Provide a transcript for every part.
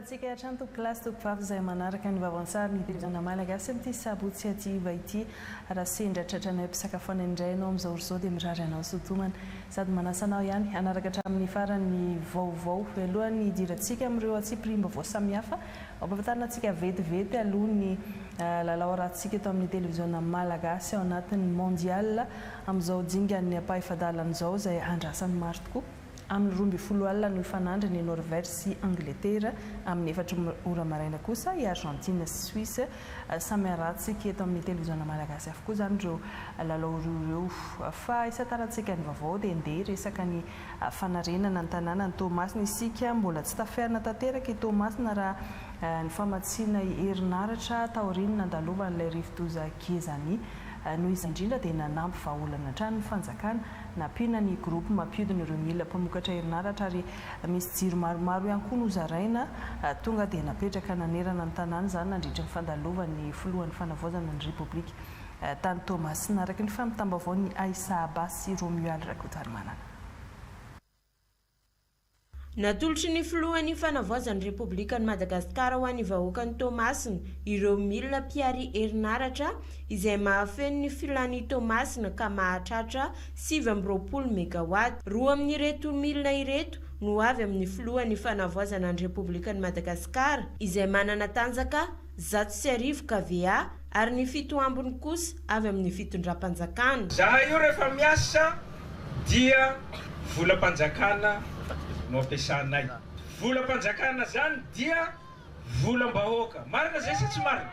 Miarahaba antsika hatrany tompokolahy sy tompokovavy izay manaraka ny vaovao an-tsary ny televiziona malagasy amin'ity sabotsy hariva ity. Raha sendra tratranay mpisakafoana indray ianao amin'izao ora izao dia mirary anao soa tomana. Sady manasa anao ihany hanaraka hatramin'ny farany ny vaovao. Alohan'ny hidirantsika amin'ireo antsipiriam-baovao samihafa, mampahafantarina antsika vetivety aloha ny lalao arahantsika eto amin'ny televiziona malagasy ao anatin'ny Mondial amin'izao dingan'ny ampahefa-dalana izao izay andrasan'ny maro tokoa. Amin'ny 12 alina no hifanandrina i Norvège sy Angletera, amin'ny 4 ora maraina kosa i Argentine sy Suisse. Samy haratsika eto amin'ny televiziona malagasy avokoa izany ireo lalao roa ireo. Fa hisantarantsika ny vaovao dia ndeha hiresaka ny fanarenana ny tanànan'i Toamasina isika. Mbola tsy tafiarina tanteraka i Toamasina raha ny famatsiana herinaratra taorian'ny nandalovan'ilay rivodoza Gezani. Noho izany indrindra dia nanampy vahaolana hatrany ny fanjakana Nampiana ny groupe mampiodina ireo milina mpamokatra herinaratra ary misy jiro maromaro ihany koa nozaraina tonga dia napetraka nanerana ny tanàna izany nandritry ny fandalovan'ny filohan'ny fanavaozana ny Repoblika tany Toamasina, araka ny fampitam-baovaon'ny Aissa Abbas sy Romuald Rakotoarimanana. Natolotry ny filohan'ny Fanavaozan'ny Repoblikan'i Madagasikara ho an'ny vahoakan'i Toamasina ireo milina mpihary herinaratra izay mahafeno ny filan'i Toamasina ka mahatratra 29 megawatt. Roa amin'ireto milina ireto no avy amin'ny filohan'ny Fanavaozana ny Repoblikan'i Madagasikara izay manana tanjaka 1100 kVA ary ny fito ambiny kosa avy amin'ny fitondram-panjakana. Zahay io rehefa miasa dia volam-panjakana no ampiasanay. Volam-panjakana zany dia volam-bahoaka. Marina zay sa tsy marina?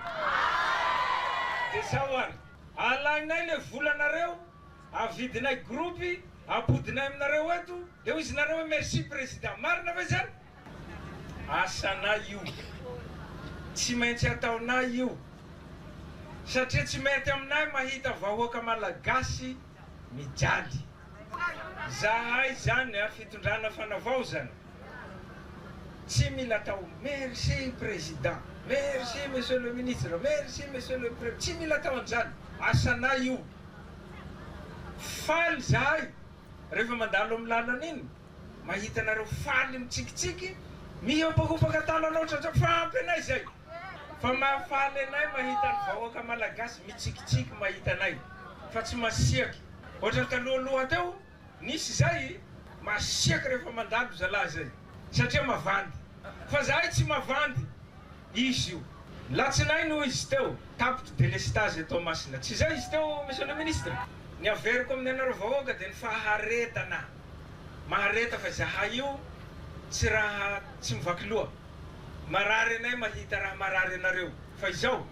Dia zao ary, alainay le volanareo, avidinay groupe, apodinay aminareo eto, dia hoy izy nareo hoe merci président. Marina ve zany? Asanay io. Tsy maintsy ataonay io. Satria tsy mety aminay mahita vahoaka malagasy mijaly. Zahay zany a fitondrana fanavaozana tsy mila atao merci président, merci monsieur le ministre, merci monsieur le premier, tsy mila atao an'izany. Asanay io. Faly zahay rehefa mandalo amin'ny lalana iny. Mahita anareo faly mitsikitsiky, mihompakopaka tanana ohatran'izao fa ampy anay izay. Fa mahafaly anay mahita ny vahoaka malagasy mitsikitsiky mahita anay fa tsy masiaky. Ohatran'ny talohaloha teo nisy izay masiaky rehefa mandalo zalahy izay satria mavandy. Fa zahay tsy mavandy. Izy io. Latsinainy hoy izy teo, tapitry delestazy e Toamasina. Tsy izay izy teo Monsieur le Ministre? Ny averiko amin'ny anareo vahoaka dia ny faharetana. Mahareta fa izahay io tsy raha tsy mivaky loha. Marary anay mahita raha marary anareo. Fa izao,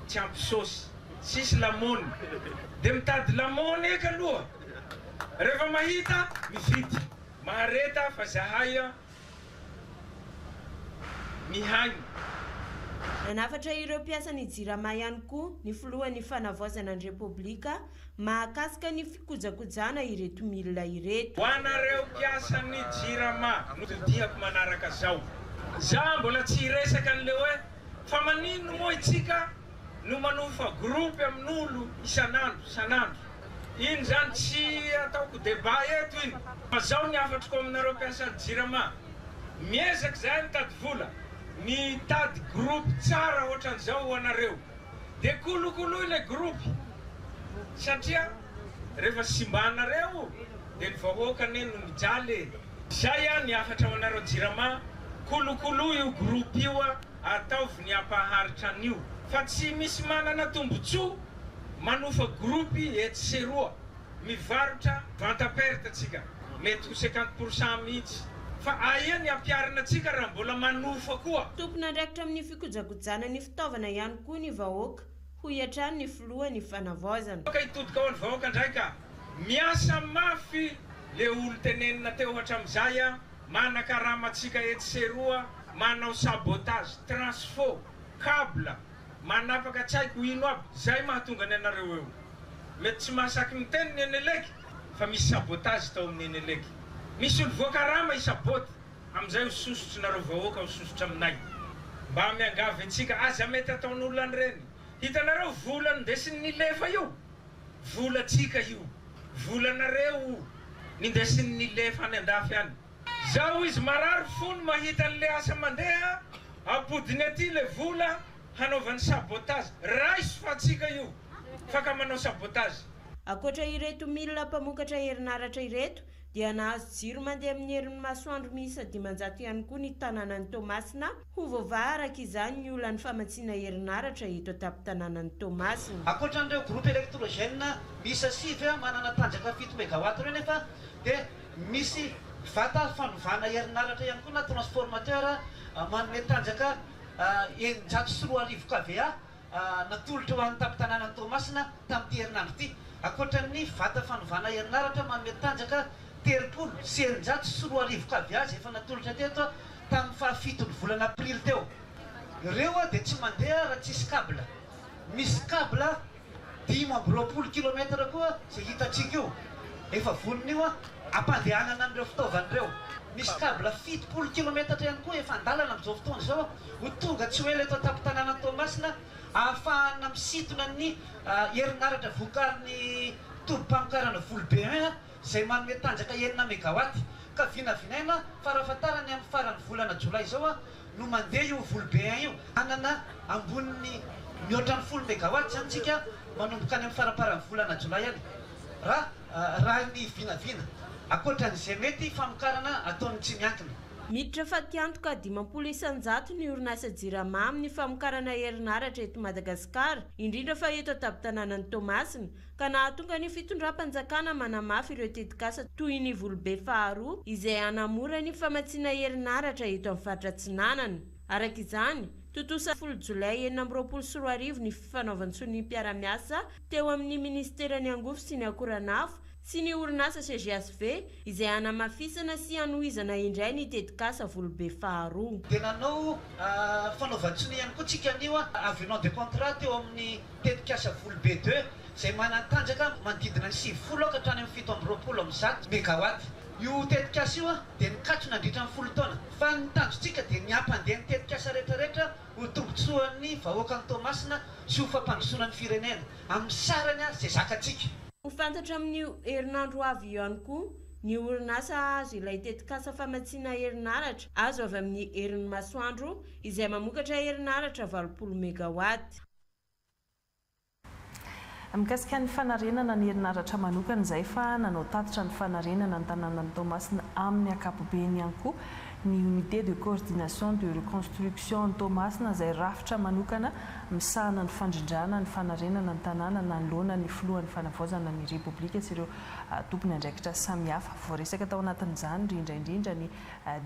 tsy ampy saosy. Tsisy lamôny. Dia mitady lamôny eky aloha. Rehefa mahita, mividy. Mahareta fa zahay mihaino. Nanafatra ireo mpiasan'ny Jirama ihany koa ny filohan'ny Fanavaozana ny Repoblika mahakasika ny fikojakojana ireto milina ireto. Ho anareo mpiasan'ny Jirama no todihako manaraka zao. Za mbola tsy hiresaka an'le hoe fa maninona moa itsika no manofa groupe amin'olo isan'andro isan'andro. Iny zany tsy ataoko debat eto iny. Fa zao ny hafatriko aminareo mpiasan'ny Jirama, miezaka izahay mitady vola, mitady groupe tsara ohatran'izao ho anareo. Dia kolokoloy ilay groupe satria rehefa simbanareo dia ny vahoaka anie no mijaly e. Zay a ny hafatra ho anareo Jirama, kolokoloy io groupe io a, ataovy ny hampaharitra an'io fa tsy misy manana tombotsoa manofa groupe etsy sy eroa, mivarotra vente à perte tsika, mety ho 50% mihitsy fa aia ny hampiharina antsika raha mbola manofa koa. Tompon'andraikitra amin'ny fikojakojana ny fitaovana ihany koa ny vahoaka, hoy hatrany ny filohan'ny fanavaozana. Aoka hitodika ho an'ny vahoaka ndray ka! Miasa mafy le olo tenenina teo hatramizay a, manakarama antsika etsy sy eroa, manao sabotage, transfo, cable, manapaka tsy haiko ino aby, zay mahatonga ny anareo eo. Mety tsy mahasaky miteny ny Enelec fa misy sabotage tao amin'ny Enelec. Misy olo voakarama hisabote, amizay ho sosotry nareo vahoaka ho sosotra aminay. Mba miangavy antsika, aza mety ataon'olona an'ireny. Hitanareo vola nindesin'ny nilefa io? Volantsika io. Volanareo io nindesin'ny nilefa any andafy any. Zao izy marary fony mahita an'le asa mandeha. Ampodiny aty le vola hanaovany sabotage. Raiso fa antsika io fa ka manao sabotage. Ankoatra ireto milina mpamokatra herinaratra ireto dia nahazo jiro mandeha amin'ny herin'ny masoandro miisa 500 ihany koa ny tanànan'i Toamasina. Ho voavaha araka izany ny olan'ny famatsiana herinaratra eto an-tampon-tanànan'i Toamasina. Ankoatra an'ireo groupe électrogène miisa 9 manana tanjaka 7 mégawatt ireo nefa dia misy vata fanovana herinaratra ihany koa na transformateur manome tanjaka 2600 kVA natolotra ho an'ny tampon-tanànan'i Toamasina tamin'ity herinandro ity. Ankoatra ny vata fanovana herinaratra manome tanjaka 2630 kVA izay efa natolotra teto tamin'ny fahafiton'ny volana aprily teo. Ireo dia tsy mandeha raha tsisy cable. Misy cable 25 kilomètre koa izay hitantsika io. Efa vonona io hampandehanana an'ireo fitaovana ireo. Misy cable 70 kilometatra ihany koa efa an-dalana amin'izao fotoana izao ho tonga tsy ho ela eto an-tampon-tanànan'i Toamasina ahafahana misintona ny herinaratra vokarin'ny tobim-pamokarana Volobe 1 izay manome tanjaka 6 mégawatt. Ka vinavinaina farafahatarany amin'ny faran'ny volana jolay izao no mandeha io Volobe 1 io. Hanana ambonin'ny mihoatra ny 10 mégawatt izany isika manomboka any amin'ny faramparan'ny volana jolay any raha ny vinavina. Ankoatran'izay mety famokarana ataon'ny tsy miankina. Miditra fatiantoka 50% ny orinasa Jirama amin'ny famokarana herinaratra eto Madagasikara, indrindra fa eto an-tampon-tanànan'i Toamasina, ka nahatonga ny fitondram-panjakana manamafy ireo tetikasa toy ny Volobe faharoa izay hanamora ny famatsiana herinaratra eto amin'ny faritra Atsinanana. Araka izany, tontosa 10 jolay 2026 ny fifanaovan-tsonia mpiara-miasa teo amin'ny ministeran'ny angovo sy ny akoranafo sy ny orinasa CGHV izay hanamafisana sy hanohizana indray ny tetikasa Volobe faharoa. Dia nanao fanaovan-tsonia ihany koa tsika anio avenant de contrat teo amin'ny tetikasa Volobe 2 izay manan-tanjaka manodidina ny 90 ka hatrany amin'ny 127 mégawatt. Io tetikasa io dia nikatso nandritra ny 10 taona. Fa ny tanjontsika dia ny hampandeha ny tetikasa rehetrarehetra ho tombontsoan'ny vahoakan'i Toamasina sy ho fampandrosoana ny firenena amin'ny sarany izay zakantsika. Ho fantatra amin'io herinandro avy io ihany koa ny orinasa hahazo ilay tetikasa famatsiana herinaratra azo avy amin'ny herin'ny masoandro izay mamokatra herinaratra 80 mégawatt. Mikasika ny fanarenana ny herinaratra manokana izay fa nanao tatitra ny fanarenana ny tanànan'i Toamasina amin'ny ankapobeny ihany koa ny unité de coordination de reconstruction Toamasina izay rafitra manokana misahana ny fandrindrana ny fanarenana ny tanàna nanoloana ny filohan'ny fanavaozana ny Repoblika sy ireo tompon'andraikitra samihafa. Voaresaka tao anatin'izany indrindra indrindra ny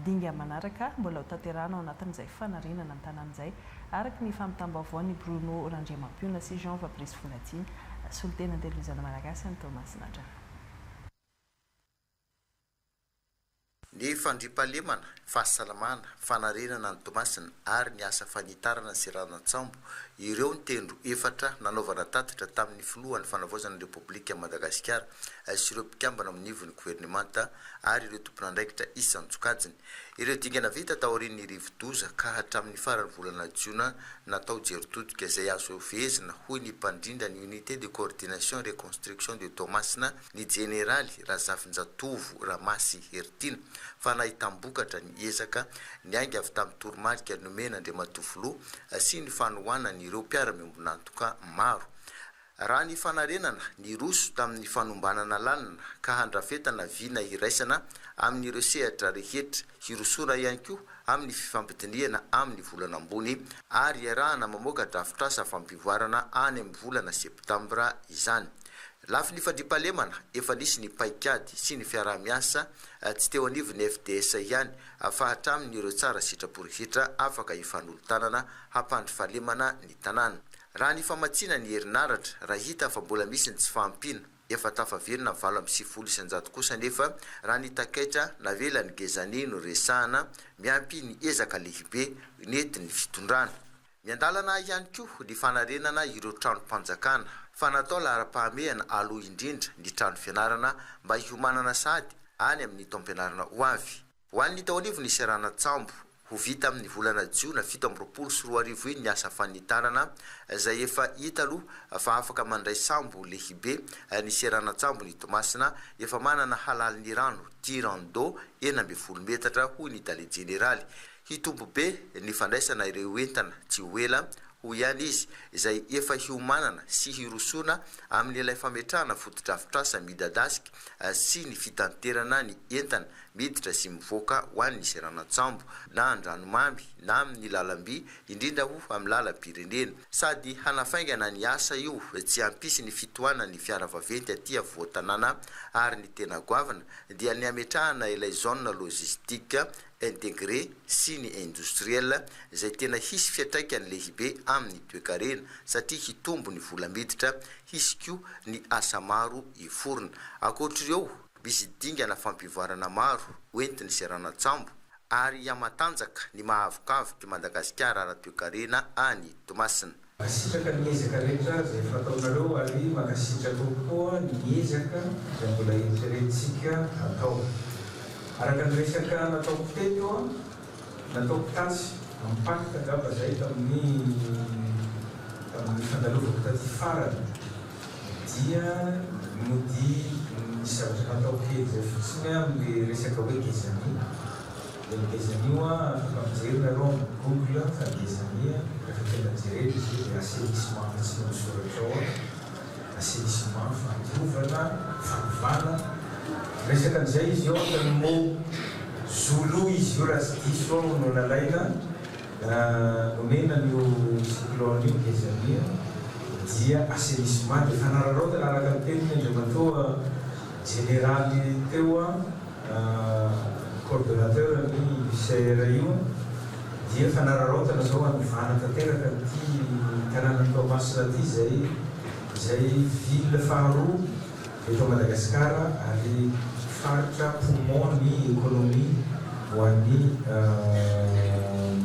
dinga manaraka mbola ho tanterahana ao anatin'izay fanarenana ny tanàna izay araka ny fampitam-baovaon'i Bruno Randriamampiona sy Jean Fabrice Volatiana, solontena televiziona malagasy any Toamasina hatrany. Ny fandriampahalemana, fahasalamana, fanarenana ny Toamasina ary ny asa fanitarana ny seranan-tsambo, ireo ny tendro efatra nanaovana tatitra tamin'ny filohan'ny fanavaozana ny Repoblika Madagasikara sy ireo mpikambana ao anivon'ny governemanta ary ireo tompon'andraikitra isan-tsokajiny. Ireo dingana vita taorian'ny rivodoza ka hatramin'ny faran'ny volana jiona natao jery todika izay azo fehezina, hoy ny mpandrindra ny Unité de coordination et reconstruction de Toamasina, ny jeneraly Razafinjatovo Ramasy Heritiana, fa nahitam-bokatra ny ezaka niainga avy tamin'ny toromarika nomen'Andriamatoa Filoha sy ny fanohanan'ireo mpiara-miombon'antoka maro. Raha ny fanarenana, niroso tamin'ny fanombanana lalina ka handrafetana vina iraisana amin'ireo sehatra rehetra, hirosoana ihany koa amin'ny fifampidinihana amin'ny volana ambony ary iarahana mamoaka drafitrasa fampivoarana any amin'ny volana septambra izany. Lafiny fandriampahalemana, efa nisy ny paikady sy ny fiaraha-miasa tsy teo anivon'ny FDS ihany fa hatramin'ireo tsara sitrapo rehetra afaka hifanolo-tanana hampandry fahalemana ny tanàna. Raha ny famatsiana ny herinaratra, raha hita fa mbola misy ny tsy fahampiana, efa tafaverina 98% kosa anefa raha ny takaitra navelan'ny Gezani no resahana, miampy ny ezaka lehibe nentin'ny fitondrana. Miandalana ihany koa ny fanarenana ireo tranom-panjakana, fa natao laharam-pahamehana aloha indrindra ny trano fianarana mba hiomanana sahady any amin'ny taom-pianarana ho avy. Ho an'ny tao anivon'ny seranan-tsambo, ho vita amin'ny volana jiona 2027 iny ny asa fanitarana, izay efa hita aloha fa afaka mandray sambo lehibe ny seranan-tsambon'i Toamasina, efa manana halalin'ny rano, tirant d'eau, 16 metatra, hoy ny tale jeneraly. Hitombo be ny fandraisana ireo entana tsy ho ela, hoy ihany izy, izay efa hiomanana sy hirosoana amin'ilay fametrahana fotodrafitrasa midadasika sy ny fitanterana ny entana miditra sy mivoaka ho an'ny seranan-tsambo na an-dranomamy na amin'ny lalam-by, indrindra ho amin'ny lalam-pirenena. Sady hanafaingana ny asa io tsy hampisy ny fitohanan'ny fiara vaventy aty afovoan-tanàna ary ny tena goavana dia ny hametrahana ilay zone logistique intégrée sy ny industriel izay tena hisy fiantraikany lehibe amin'ny toekarena satria hitombo ny vola miditra, hisy koa ny asa maro hiforona. Ankoatr'ireo, misy dingana fampivoarana maro hoentin'ny seranan-tsambo ary hihamatanjaka ny maha-avokavok'i Madagasikara ara-toekarena any Toamasina. Mankasitraka ny ezaka rehetra izay efa ataonareo ary mankasitraka koa ny ezaka izay mbola eritreretintsika hatao. Araka ny resaka nataoko teto, nataoko tatsy amin'ny Pacte angamba izay tamin'ny tamin'ny fandalovako taty farany dia mody nisy zavatra nataoko kely izay fotsiny amin'ilay resaka hoe Gezani. Dia ny gezani io an, afaka mijery nareo amin'ny google fa ny gezani an, rehefa tena jerena izy io dia assainissement mihitsy no misoratra ao an, assainissement, fandiovana, fanovana, resaka an'izay izy io an, ny mot zoulou izy io raha tsy diso aho no nalaina, nomena an'io cyclone io gezani an, dia assainissement, dia fanararaotana araka ny teniny Andriamatoa Jeneraly teo an. Coordonnateur ny UCR io dia fanararaotana zao hanovana tanteraka an'ity tanànan'i Toamasina ity izay izay ville faharoa eto Madagascar ary faritra poumon ny économie ho an'i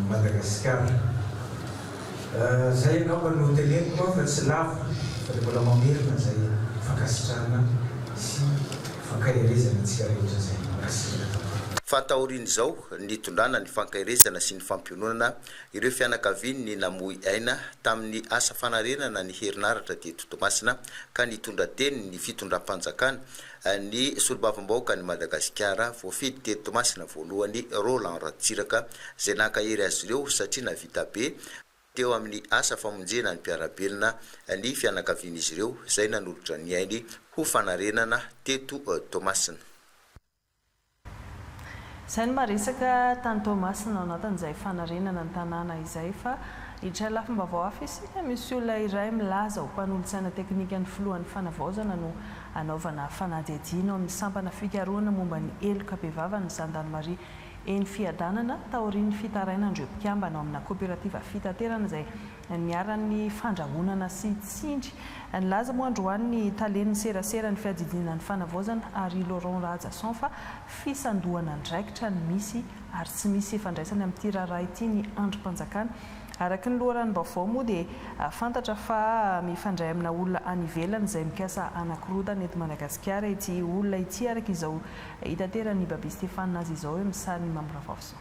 Madagascar. Zay angamba no teneniko fa tsy lava fa dia mbola mamerina izay fankasitrahana sy fankaherezana antsika rehetra izay. Mankasitraka tompoko. Fa taorian'izao, nitondrana ny fankaherezana sy ny fampiononana ireo fianakavian'ny namoy aina tamin'ny asa fanarenana ny herinaratra teto Toamasina ka nitondra teny ny fitondram-panjakana ny solombavambahoakan'i Madagasikara voafidy teto Toamasina voalohany Roland Ratsiraka izay nankahery azy ireo satria nahavita be teo amin'ny asa famonjena ny mpiara-belona ny fianakavian'izy ireo izay nanolotra ny ainy ho fanarenana teto Toamasina. Izay no maresaka tany Toamasina ao anatin'izay fanarenana ny tanàna izay fa hiditra lafim-baovao hafa isika, misy olona iray milaza ho mpanolotsaina teknikan'ny filohan'ny fanavaozana no anaovana fanadihadiana ao amin'ny sampana fikarohana momba ny heloka bevava ny zandarimaria eny Fiadanana taorian'ny fitarainan'ireo mpikambana ao amina koperativa fitaterana izay niharan'ny fandrahonana sy tsindry. Nilaza moa androany ny talen'ny serasera ny fiadidiana ny fanavaozana Harry Laurent Rahajason fa fisandohana andraikitra no misy ary tsy misy ifandraisany amin'ity raharaha ity ny andrim-panjakana. Araka ny loharanom-baovao moa dia fantatra fa mifandray amina olona any ivelany izay mikasa hanakorontana eto Madagasikara ity olona ity araka izao itateran'i Baby Stéphane azy izao eo amin'ny sarin'i Mamy Ravaovison.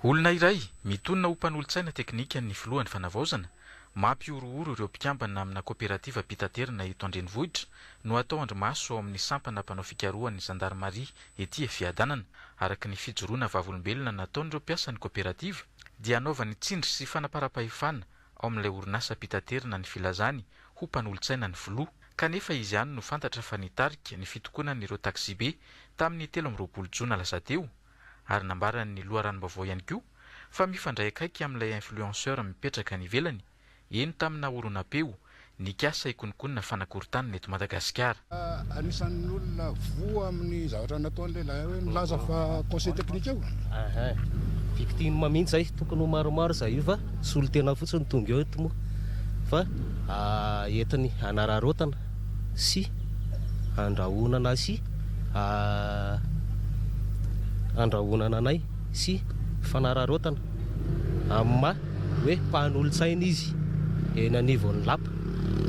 Olona iray, mitonona ho mpanolotsaina teknikan'ny filohan'ny Fanavaozana, mampihorohoro ireo mpikambana amina koperativam-pitaterana eto an-drenivohitra no atao andrimaso ao amin'ny sampana mpanao fikarohan'ny zandarimaria ety Fiadanana. Araka ny fijoroana vavolombelona nataon'ireo mpiasan'ny koperativa dia anaovany tsindry sy fanaparam-pahefana ao amin'ilay orinasam-pitaterana ny filazany ho mpanolotsaina ny filoha kanefa izy ihany no fantatra fa nitarika ny fitokonan'ireo taksibe tamin'ny 23 jona lasa teo ary nambaran'ny loharanom-baovao ihany koa fa mifandray akaiky amin'ilay influenceur mipetraka any ivelany heno tamina horonam-peo nikasa hikononkonona fanakorontanana eto Madagasikara. Anisan'ny olona voa amin'ny zavatra nataon'ilay lehilahy hoe nilaza fa conseil technique io. Aha, victime mihitsy zay, tokony ho maromaro zay io fa solontena fotsiny tonga eo eto moa fa entiny hanararaotana sy handrahonana sy handrahonana anay sy fanararaotana amin'ny maha hoe mpanolotsaina izy eny anivon'ny lapa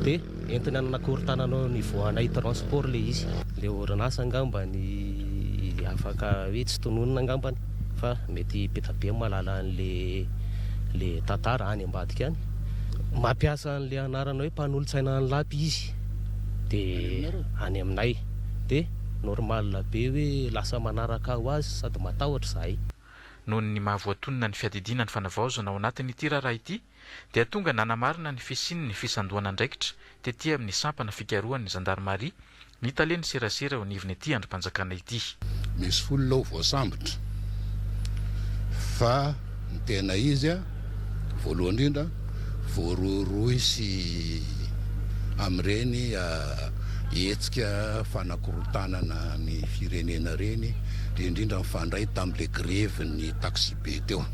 dia entiny hananakorontanana au niveau anay transport le izy. Le orinasa angambany afaka hoe tsy tononina angambany fa mety be dia be mahalala an'le le tantara any ambadika any. Mampiasa an'le anarana hoe mpanolotsaina an'ny lapa izy dia any aminay dia normal be hoe lasa manaraka ho azy sady matahotra izahay. Noho ny maha voatonona ny fiadidiana ny fanavaozana ao anatin'ity raharaha ity dia tonga nanamarina ny fisian'ny fisandohana andraikitra tety amin'ny sampana fikarohan'ny zandarimaria ny talen'ny serasera eo anivon'ity andrim-panjakana ity. Misy olona ao voasambotra fa ny tena izy voalohany indrindra voarohirohy sy amin'ireny hetsika fanakorontanana ny firenena ireny, indrindra indrindra mifandray tamin'ilay grevin'ny taxibe teo.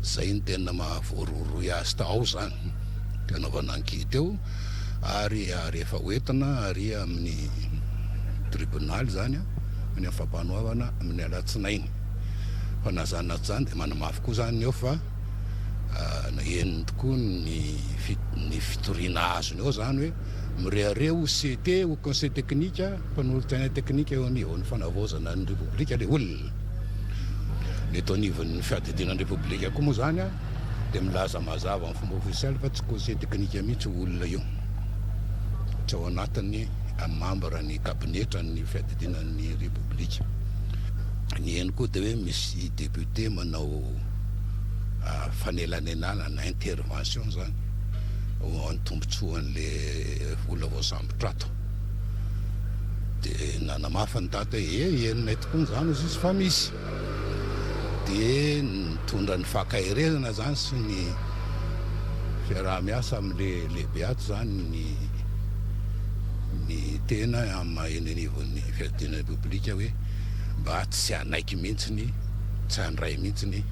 Izay no tena maha voarohirohy azy tao izany, teo anaovana ankety eo ary rehefa hoentina ary amin'ny tribonaly izany any amin'ny fampanoavana amin'ny alatsinainy. Fa na izany na tsy izany dia manamafy koa izany ny eo fa henony tokoa ny ny fitoriana azony eo izany hoe mirehareha ho CT ho conseil technique, mpanolotsaina teknika eo anivon'ny fanavaozana ny Repoblika ilay olona. Ny eto anivon'ny fiadidiana ny Repoblika koa moa izany dia milaza mazava amin'ny fomba ofisialy fa tsy conseil teknika mihitsy io olona io. Tsy ao anatin'ny membre ny kabinetra ny fiadidiana ny Repoblika. Ny heno koa dia hoe misy député manao fanelanelana na intervention izany ho an'ny tombontsoan'ilay olona voasambotra ato. Dia nanamafy ny dada hoe e, henonay tokoa izany hozy izy fa misy. Dia nitondra ny fankaherezana izany sy ny fiaraha-miasa amin'ilay lehibe ato izany ny ny tena amin'ny eny anivon'ny fiadidiana ny Repoblika hoe mba tsy hanaiky mihitsy ny, tsy handray mihitsy ny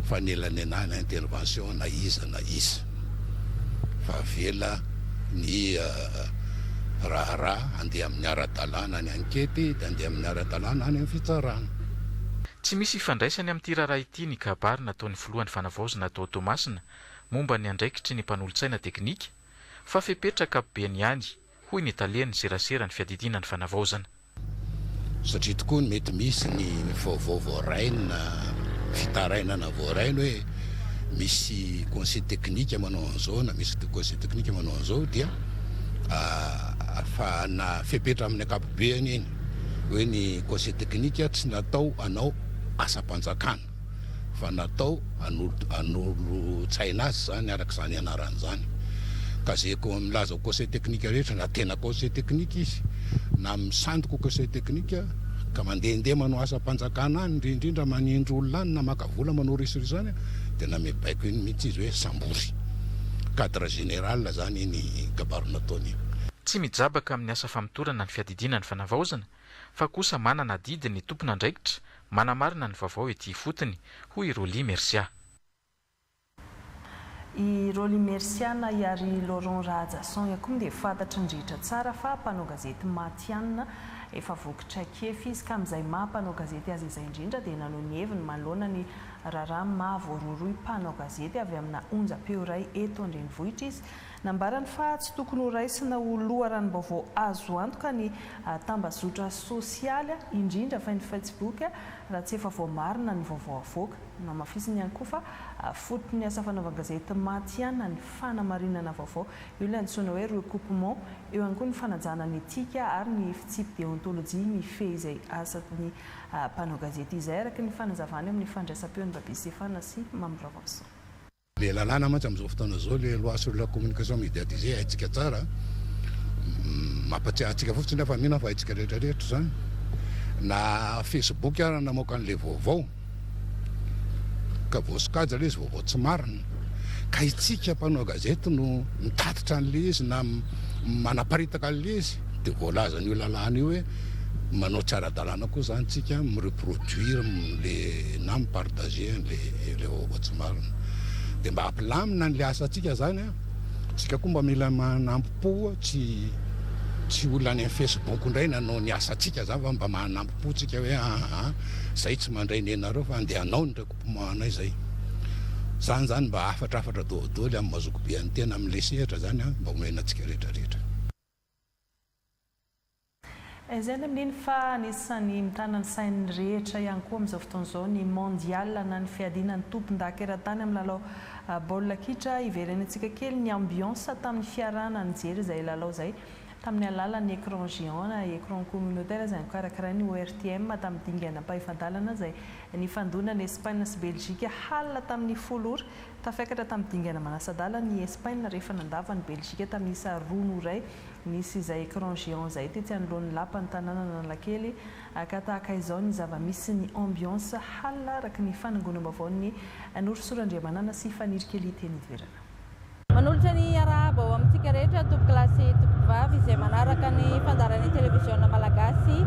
fanelanelana intervention na iza na iza fa avela ny raharaha handeha amin'ny ara-dalàna ny ankety dia handeha amin'ny ara-dalàna any amin'ny fitsarana. Tsy misy ifandraisany amin'ity raharaha ity ny kabary nataon'ny filohan'ny fanavaozana tao Toamasina momba ny andraikitry ny mpanolotsaina teknika fa fepetra ankapobeny ihany, hoy ny talen'ny seraseran'ny fiadidiana ny fanavaozana. Satria tokoa mety misy ny vaovao voarainy na fitarainana voarainy hoe misy conseil technique manao an'izao na misy conseil technique manao an'izao dia ahafahana fepetra amin'ny ankapobeny iny hoe ny conseil technique tsy natao hanao asam-panjakana. fa natao hanolo-tsaina azy izany araka izany anarany izany. Ka izay milaza ho conseil technique rehetra na tena conseil technique izy na misandoka ho conseil technique ka mandehandeha manao asam-panjakana any indrindra indrindra manindry olona any na maka vola manao risoriso any dia nanome baiko iny mihitsy izy hoe sambory. Cadre général izany iny kabary nataony iny. Tsy mijabaka amin'ny asa famotorana ny fiadidiana ny fanavaozana fa kosa manana adidy ny tompon'andraikitra manamarina ny vaovao ety ifotony, hoy i Rolly Mercia. I Rolly Mercia na i Harry Laurent Rahajason ihany koa dia fantatry ny rehetra tsara fa mpanao gazety matihanina efa voky traikefa izy ka amin'izay maha mpanao gazety azy izay indrindra dia naneho ny heviny manoloana ny raharaha maha voarohirohy mpanao gazety avy amina onjam-peo iray eto an-drenivohitra izy Nambarany fa tsy tokony ho raisina ho loharanom-baovao azo antoka ny tambazotra sosialy, indrindra fa ny Facebook, raha tsy efa voamarina ny vaovao avoaka. Nohamafisiny ihany koa fa fototry ny asa fanaovan-gazety matihanina ny fanamarinana vaovao, io ilay antsoina hoe recoupement, eo ihany koa ny fanajana ny etika ary ny fitsipi-deontolojia mifehy izay asan'ny mpanao gazety izay, araka ny fanazavany eo amin'ny fandraisam-peon'i Baby Stefana sy Mamy Ravason. Le lalàna mantsy amin'izao fotoana izao, le loi sur la communication médiatisée haintsika tsara, mampatsiahy antsika fotsiny aho fa mino aho fa haintsika rehetra rehetra izany, na Facebook ara namoaka an'le vaovao ka voasokajy le izy vaovao tsy marina, ka itsika mpanao gazety no mitatitra an'le izy na manaparitaka an'le izy dia voalazan'io lalàna io hoe manao tsy ara-dalàna koa izany tsika mi-reproduire le na mi-partager an'le le vaovao tsy marina. Dia mba hampilamina an'le asantsika izany an, tsika koa mba mila manampo-po tsy tsy olona any amin'ny Facebook indray nanao ny asantsika izany fa mba manampo-po tsika hoe aa zay tsy mandray nenareo fa andeha hanao ny recoupement anay zay. Zany izany mba hafatrafatra dôlidôly amin'ny maha zokibe an'ny tena amin'le sehatra izany an, mba omena antsika rehetra rehetra. Izay ny amin'iny fa anisan'ny mitana ny sain'ny rehetra ihany koa amin'izao fotoana izao ny Mondial na ny fiadiana ny tompondaka eran-tany amin'ny lalao baolina kitra. Hiverenantsika kely ny ambiance tamin'ny fiarahana nijery izay lalao izay. tamin'ny alalan'ny écran géant na écran communautaire izay nokarakarain'ny ORTM tamin'ny dingana ampahefa-dalana izay nifandonan'i Espaina sy Belgique halina tamin'ny folo ora. Tafiakatra tamin'ny dingana manasa-dalana i Espaina rehefa nandava an'i Belgique tamin'ny isa roa noho iray. Nisy izay écran géant izay tetsy anoloan'ny lapan'ny tanànan'Analakely ka tahaka izao ny zava-misy ny ambiance halina araka ny fanangonam-baovaon'i Norosoa Randriamanana sy Faniry Kelly teny ivelana. Manolotra ny arahaba ho amintsika rehetra tompokolahy sy tompokovavy izay manaraka ny fandaharan'ny televiziona malagasy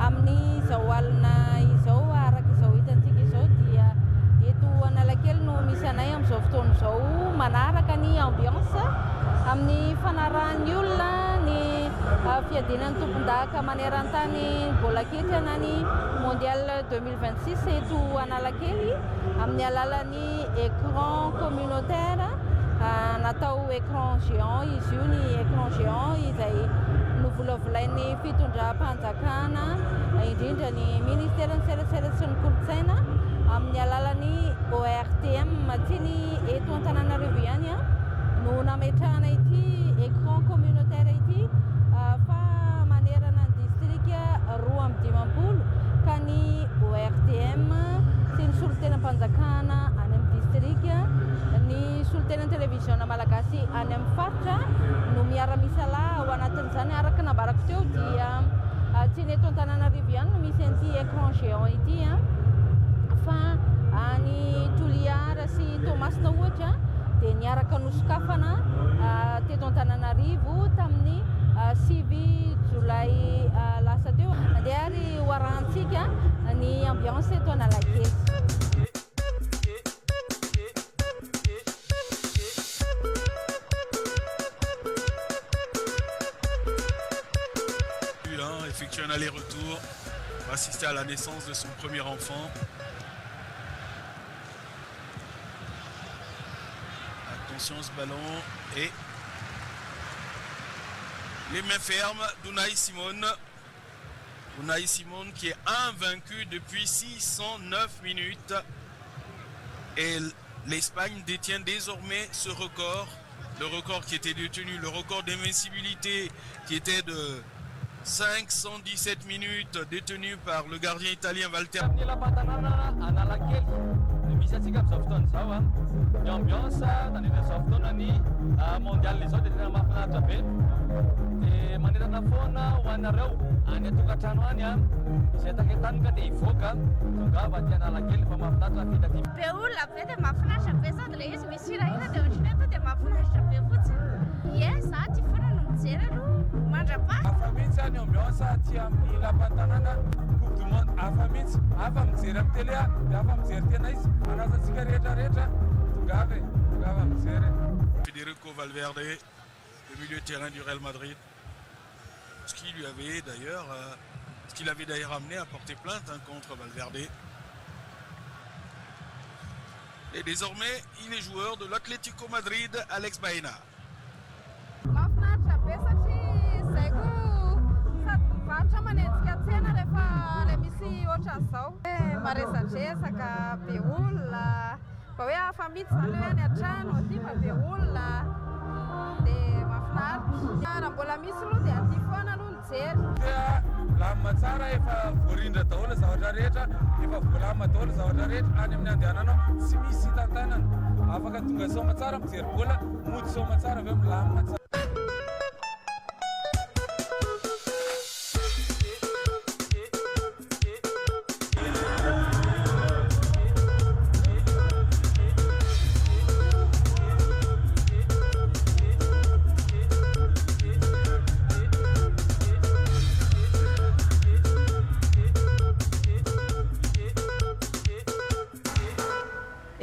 amin'izao alina izao. Araka izao hitantsika izao dia eto Analakely no misy anay amin'izao fotoana izao manaraka ny ambiance amin'ny fanarahan'ny olona ny fiadiana ny tompondaka maneran-tany baolina kitra na ny mondial 2026 eto Analakely amin'ny alalan'ny Ny écran communautaire, natao écran géant izy io, ny écran géant izay novolavolain'ny fitondram-panjakana, indrindra ny ministeran'ny serasera sy ny kolontsaina amin'ny alalan'ny ORTM. Tsy ny eto Antananarivo ihany no nametrahana ity écran communautaire ity fa manerana ny distrika 52 ka ny ORTM sy ny solontenam-panjakana any amin'ny distrika, ny solontenan'ny televiziona malagasy any amin'ny faritra no miara-misalahy ao anatin'izany. Araka ny nambarako teo dia tsy ny eto Antananarivo ihany no misy an'ity écran géant ity fa any Toliara sy Toamasina ohatra dia niaraka nosokafana teto Antananarivo tamin'ny 9 jolay lasa teo. Andeha ary ho arahantsika ny ambiance eto Analakely. Effectue un aller-retour, va assister à la naissance de son premier enfant. Attention ce ballon et les mains fermes d'Unai Simon. Unai Simon qui est invaincu depuis 609 minutes. Et l'Espagne détient désormais ce record. Le record qui était détenu, le record d'invincibilité qui était de 517 minutes détenu par le gardien italien Walter. Amin'ny lapan-tanàna Analakely no misy antsika amin'izao fotoana izao a. Ny ambiance nandritra izao fotoana ny mondial izao dia tena mahafinaritra be. Dia manentana foana ho anareo any an-tokantrano any a, izay taketaniny ka te hivoaka, tongava aty Analakely fa mahafinaritra ny fita aty. Be olona be dia mahafinaritra be sady ilay izy misy hirahira dia ohatran'ny hoe tonga dia mahafinaritra be fotsiny. Ie, za aty foana no mijery aloha mandra-paha. Hafa mihitsy ny ambiance aty amin'ny lapan'ny tanàna, coupe du monde hafa mihitsy, hafa mijery amin'ny télé dia hafa mijery tena izy, manasa antsika rehetra rehetra tongava e, tongava mijery e. Federico Valverde, le milieu de terrain du Real Madrid, ce qui lui avait d'ailleurs, ce qui l'avait d'ailleurs amené à porter plainte hein, contre Valverde. Et désormais, il est joueur de l'Atlético Madrid, Alex Baena. Mahafinaritra be satria izay koa sady mivarotra manenjika tsena rehefa le misy ohatran'izao. Maresadresaka, be olona, mba hoe hafa mihitsy izany le hoe any an-trano aty fa be olona dia mahafinaritra. Raha mbola misy aloha dia aty foana aloha mijery. Dia milamina tsara, efa voarindra daholo ny zavatra rehetra, efa voalamina daholo ny zavatra rehetra any amin'ny andehananao, tsy misy hitantanana, afaka tonga soamatsara mijery baolina, mody soamatsara avy eo milamina tsara.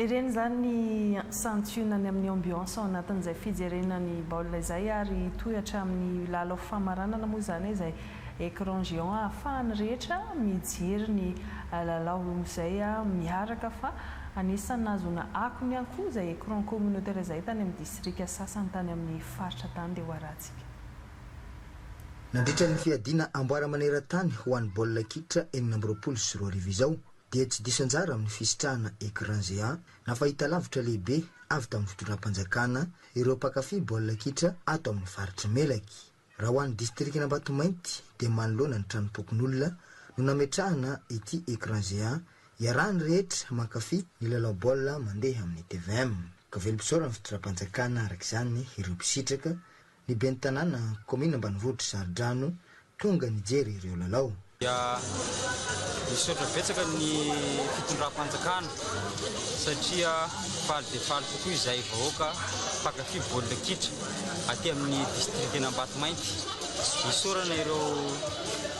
Ireny izany ny santionany amin'ny ambiance ao anatin'izay fijerena ny baolina izay ary hitohy hatramin'ny lalao famaranana moa izany izay écran géant ahafahan'ny rehetra mijery ny lalao izay miaraka fa Anisan'ny nahazoana akony ihany koa izay écran communautaire izay tany amin'ny distrika sasany tany amin'ny faritra tany dia ho arahantsika. Nandritra ny fiadiana amboara maneran-tany ho an'ny baolina kitra 2026 izao dia tsy diso anjara amin'ny fisitrahana écran géant na fahitalavitra lehibe avy tamin'ny fitondram-panjakana ireo mpankafy baolina kitra ato amin'ny faritr'i Melaky. Raha ho an'ny distrikan'Ambatomainty dia manoloana ny tranompokonolona no nametrahana ity écran géant iarahan'ny rehetra mankafy ny lalao baolina mandeha amin'ny tvm. Ka velom-pisaorana ny fitondram-panjakana araka izany ireo mpisitraka, ny ben'ny tanàna kaominina ambanivohitr'i Zaridrano tonga nijery ireo lalao. Dia misaotra betsaka ny fitondram-panjakana satria faly dia faly tokoa izahay vahoaka mpankafy baolina kitra aty amin'ny distrikan'Ambatomainty. Isaorana ireo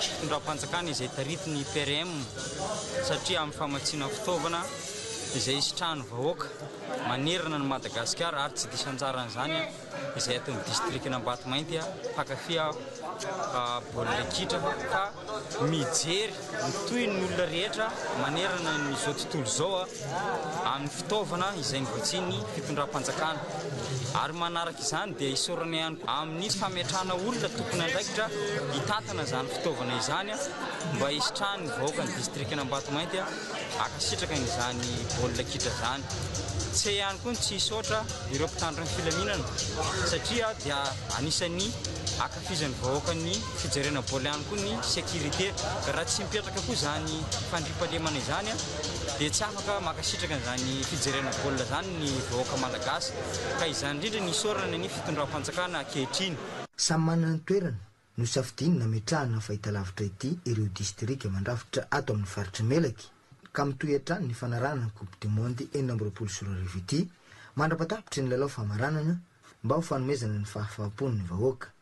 fitondram-panjakana izay taritin'ny PRM satria amin'ny famatsiana fitaovana izay hisitrahan'ny vahoaka manerana an'i Madagasikara ary tsy diso anjaran'izany izay ato amin'ny distrikan'Ambatomainty mpankafy baolina kitra fa mijery mitohy ny olona rehetra manerana an'izao tontolo izao amin'ny fitaovana izay novatsian'ny fitondram-panjakana ary manaraka izany dia isaorana ihany koa amin'ny fametrahana olona tompon'andraikitra hitantana izany fitaovana izany mba hisitrahan'ny vahoakan'ny distrikan'Ambatomainty Hankasitraka an'izany baolina kitra izany. Tsy hay ihany koa ny tsy hisaotra ireo mpitandro ny filaminana satria dia anisan'ny ankafizan'ny vahoaka ny fijerena baolina ihany koa ny sécurité. Raha tsy mipetraka koa izany fandriampahalemana izany dia tsy afaka mankasitraka an'izany fijerena baolina izany ny vahoaka malagasy. Ka izany indrindra ny isaorana ny fitondram-panjakana ankehitriny. Samy manana ny toerany Nosafidiany nametrahana fahitalavitra ity ireo distrika mandrafitra ato amin'ny faritr'i Melaky, ka mitohy hatrany ny fanarahana ny Coupe du Monde 2026 ity, mandra-patapitry ny lalao famaranana, mba ho fanomezana ny fahafaham-pon'ny vahoaka.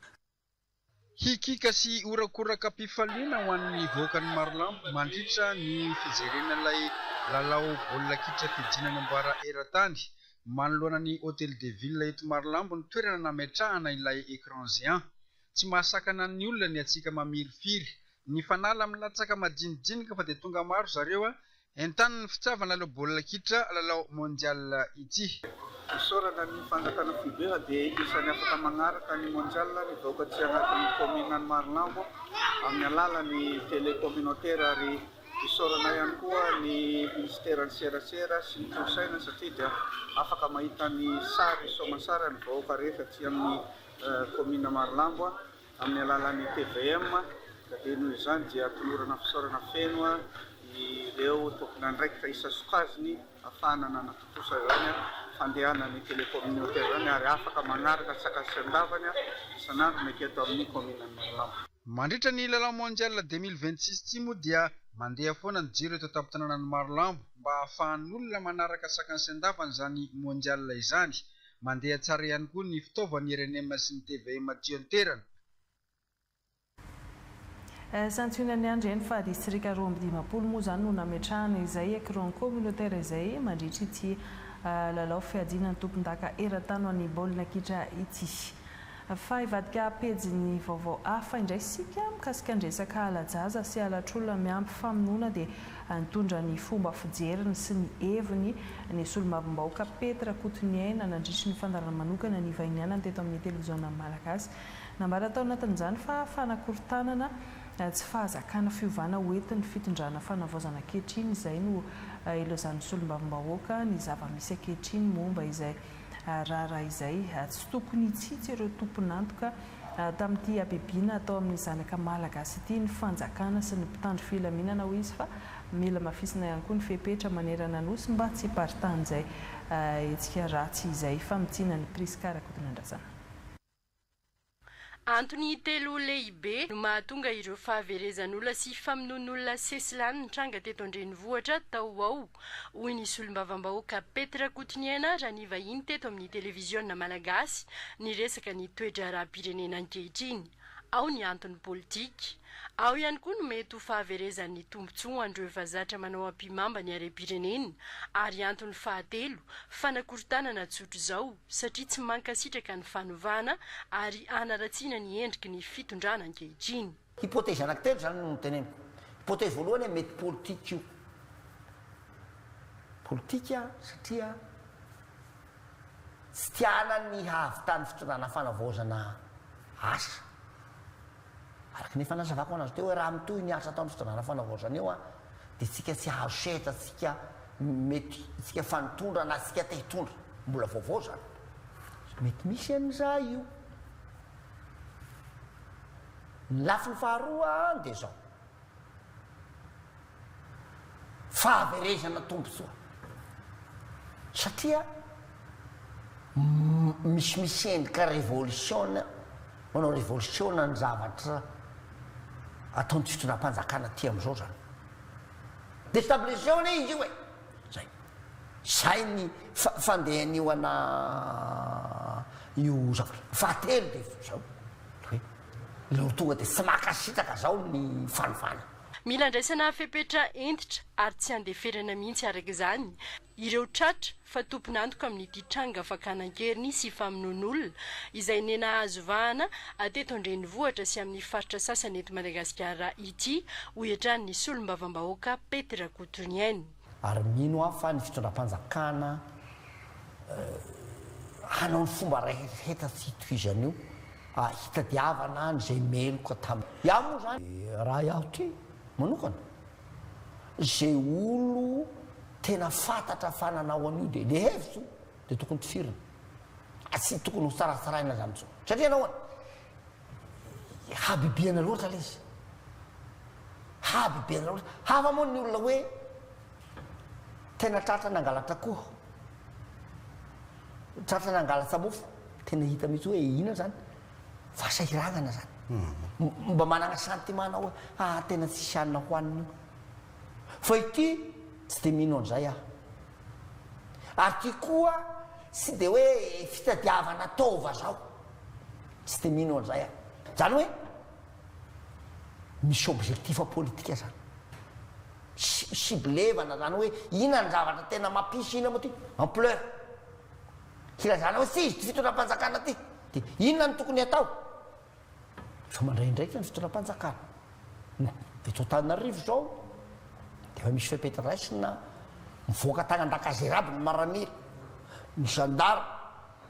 Hikiaka sy horakoraka am-pifaliana ho an'ny vahoakan'i Marolambo mandritra ny fijerena ilay lalao baolina kitra fiadiana ny amboara eran-tany. Manoloana ny Hotel de Ville eto Marolambo ny toerana nametrahana ilay écran géant. Tsy mahasakana ny olona ny hatsiaka mamirifiry. Ny fanala milatsaka madinidinika fa dia tonga maro zareo a! Entanin'ny fitiavana lalao baolina kitra lalao mondial ity. Isaorana ny fanjakana foibe fa dia isan'ny afaka magnaraka ny mondial ny vahoaka aty anatin'ny commune an'i Marolambo amin'ny alalan'ny télé communautaire ary isaorana ihany koa ny minisiteran'ny serasera sy ny kolosaina satria dia afaka mahita ny sary soamansara ny vahoaka rehetra aty amin'ny Kaominina Marolambo amin'ny alalan'ny tvm ka dia noho izany dia tolorana fisaorana feno ireo tompon'andraikitra isan-sokajiny ahafahana nanatontosa izany fandehanan'ny télé communautaire izany ary afaka manaraka antsakany sy andavany isan'andro ny eto amin'ny kaomininan'i Marolambo. Mandritra ny lalao Mondial 2026 ity moa dia mandeha foana ny jiro eto an-tampon-tanànan'i Marolambo mba ahafahan'ny olona manaraka antsakany sy andavany izany Mondial izany. Mandeha tsara ihany koa ny fitaovan'ny rnm sy ny tvm aty an-toerana. Santionany ihany ireny fa distrika 52 moa izany no nametrahana izay écran communautaire izay mandritra ity lalao fiadiana ny tompondaka eran-tany ho an'ny baolina kitra ity. Fa hivadika pejin'ny vaovao hafa indray isika mikasika ny resaka hala-jaza sy halatr'olona miampy famonoana dia nitondra ny fomba fijeriny sy ny heviny ny solombavambahoaka Pety Rakotoniaina nandritry ny fandaharana manokana nivahinianany teto amin'ny televiziona malagasy. Nambara tao anatin'izany fa fanakorontanana tsy fahazakana fiovana ho entin'ny fitondrana fanavaozana ankehitriny izay no ilaozan'ny solombavambahoaka ny zava-misy ankehitriny momba izay raharaha izay. Tsy tokony hitsitsy ireo tompon'antoka tamin'ity habibiana atao amin'ny zanaka malagasy ity ny fanjakana sy ny mpitandro filaminana, hoy izy, fa mila hamafisina ihany koa ny fepetra manerana Nosy mba tsy hiparitahan'izay hetsika ratsy izay. Famintinan'i Prisca Rakotonandrasana. Antony telo lehibe no mahatonga ireo fahaverezan'olona sy famonoan'olona sesilany nitranga teto an-drenivohitra tao ho ao, hoy ny solombavambahoaka Pety Rakotoniaina raha nivahiny teto amin'ny televiziona malagasy niresaka ny toe-draharaham-pirenena ankehitriny. Ao ny antony politika. Ao ihany koa ny mety ho fahaverezan'ny tombontsoa ho an'ireo efa zatra manao ampihimamba ny harem-pirenena ary antony fahatelo, fanakorontanana tsotr'izao satria tsy mankasitraka ny fanovana ary hanaratsiana ny endriky ny fitondrana ankehitriny. Hypothèse anankitelo izany no noteneniko. Hypothèse voalohany hoe mety politika io. Politika satria tsy tiana ny hahavitan'ny fitondrana fanavaozana asa. Araka ny efa nazavako anazy teo hoe raha mitohy ny asa ataon'ny fitondrana fanavaozana eo dia tsika tsy hahazo sehatra tsika mety tsika efa nitondra na tsika te hitondra. Mbola vaovao zany. Mety misy an'izay io. Ny lafiny faharoa dia izao, fahaverezana tombontsoa satria misimisy endrika revolisiona, manao revolisiona ny zavatra ataon'ny fitondram-panjakana aty amin'izao izany. Destabilisation anie izy io e! Zay. Zay ny fandehan'io ana io zavatra. Fahatelo dia zao, hoe ireo tonga dia tsy mankasitraka zao ny fanovana. Mila andraisana fepetra hentitra ary tsy andeferana mihitsy araka izany ireo tratra fa tompon'antoka amin'ity tranga fakana an-keriny sy famonoan'olona izay nenahazo vahana teto an-drenivohitra sy amin'ny faritra sasany eto Madagasikara ity, hoy hatrany ny solombavambahoaka Pety Rakotoniaina. Ary mino aho fa ny fitondram-panjakana hanao ny fomba rehetra tsy hitohizan'io hitadiavana an'izay meloka tamin'ny. Iaho moa izany raha iaho ity manokana, izay olo tena fantatra fa nanao an'io dia le hevitro dia tokony tifirina. Tsy tokony ho tsaratsaraina izany intsony. Satria nahoana? Habibiana loatra ilay izy. Habibiana loatra. Hafa moa ny olona hoe tena tratra nangalatra akoho. Tratra nangalatra mofo. Tena hita mihitsy hoe inona izany. Fahasahiranana izany. Mba manana sentiment anao hoe ah tena tsisy hanina hohanina io. Fa ity tsy dia mino an'izay aho. Ary ity koa tsy dia hoe fitadiavana taova zao. Tsy dia mino an'izay aho. Izany hoe misy objectif politika zany. Ciblevana zany hoe inona ny zavatra tena mampisy inona moa ty ampleur. Hilazana hoe tsy izy ty fitondram-panjakana ty. Dia inona no tokony hatao? Efa mandray andraikitra ny fitondram-panjakana. Eto Antananarivo izao dia efa misy fepetra raisina, mivoaka tany an-dakazery aby ny maramila, ny zandary,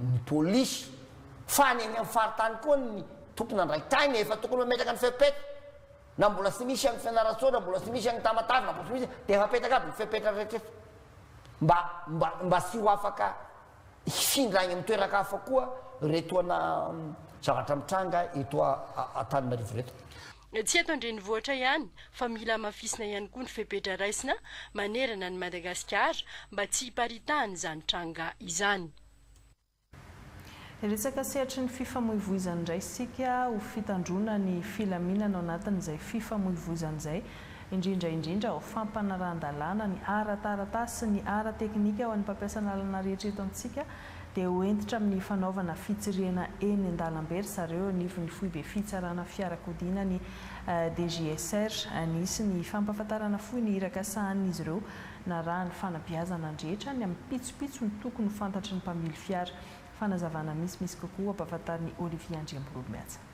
ny polisy, fa any amin'ny faritany koa ny tompon'andraikitra any efa tokony mametraka ny fepetra, na mbola tsy misy any Fianarantsoa, na mbola tsy misy any Tamatave, na mbola tsy misy, dia efa apetaka aby ny fepetra rehetra mba mba mba tsy ho afaka Hifindra any amin'ny toeran-kafa koa ireto ana zavatra mitranga eto Antananarivo ireto. Tsy eto an-drenivohitra ihany fa mila hamafisina ihany koa ny fepetra raisina manerana an'i Madagasikara mba tsy hiparitahan'izany tranga izany. Hiresaka sehatry ny fifamoivoizana indray isika ho fitandroana ny filaminana ao anatin'izay fifamoivoizana izay. Indrindra indrindra ho fampanarahan-dalàna ny ara-taratasy sy ny ara-teknika ho an'ny mpampiasa lalana rehetra eto amintsika dia ho hentitra amin'ny fanaovana fitsirihana eny an-dalambe ry zareo eo anivon'ny foibe fitsarana fiarakodia ny DGSR. Nisy ny fampahafantarana fohy ny iraka sahanin'izy ireo narahan'ny fanabeazana ny rehetra ny amin'ny pitsopitsony tokony ho fantatry ny mpamily fiara. Fanazavana misimisy kokoa ampahafantarin'i Olivier Andriambololimihaja.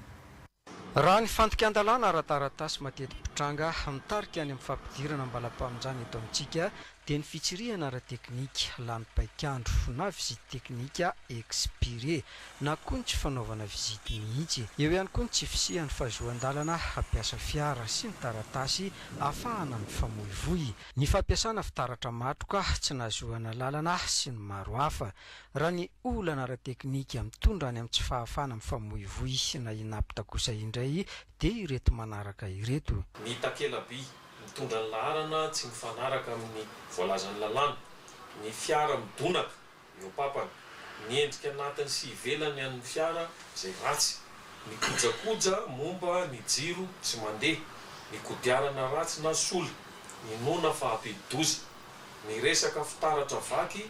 Raha ny fandikan-dalàna ara-taratasy mateti-pitranga mitarika any amin'ny fampidirana am-balam-pamonjana eto amintsika dia ny fitsirihana ara-teknika lany paik'andro na visite teknika expirée na koa ny tsy fanaovana visite mihitsy. Eo ihany koa ny tsy fisian'ny fahazoan-dalana hampiasa fiara sy ny taratasy ahafahana mifamoivoy, ny fampiasana fitaratra matroka tsy nahazoana lalana sy ny maro hafa. Raha ny olana ara-teknika mitondra any amin'ny tsy fahafahana mifamoivoy na inapte kosa indray dia ireto manaraka ireto. Ny takela-by mitondra ny laharana tsy mifanaraka amin'ny voalazan'ny lalàna, ny fiara midonaka mihoa-papana, ny endrika anatiny sy ivelany an'ny fiara izay ratsy, ny kojakoja momba ny jiro tsy mandeha, ny kodiarana ratsy na sola, inoana fa hampidi-doza. Ny resaka fitaratra vaky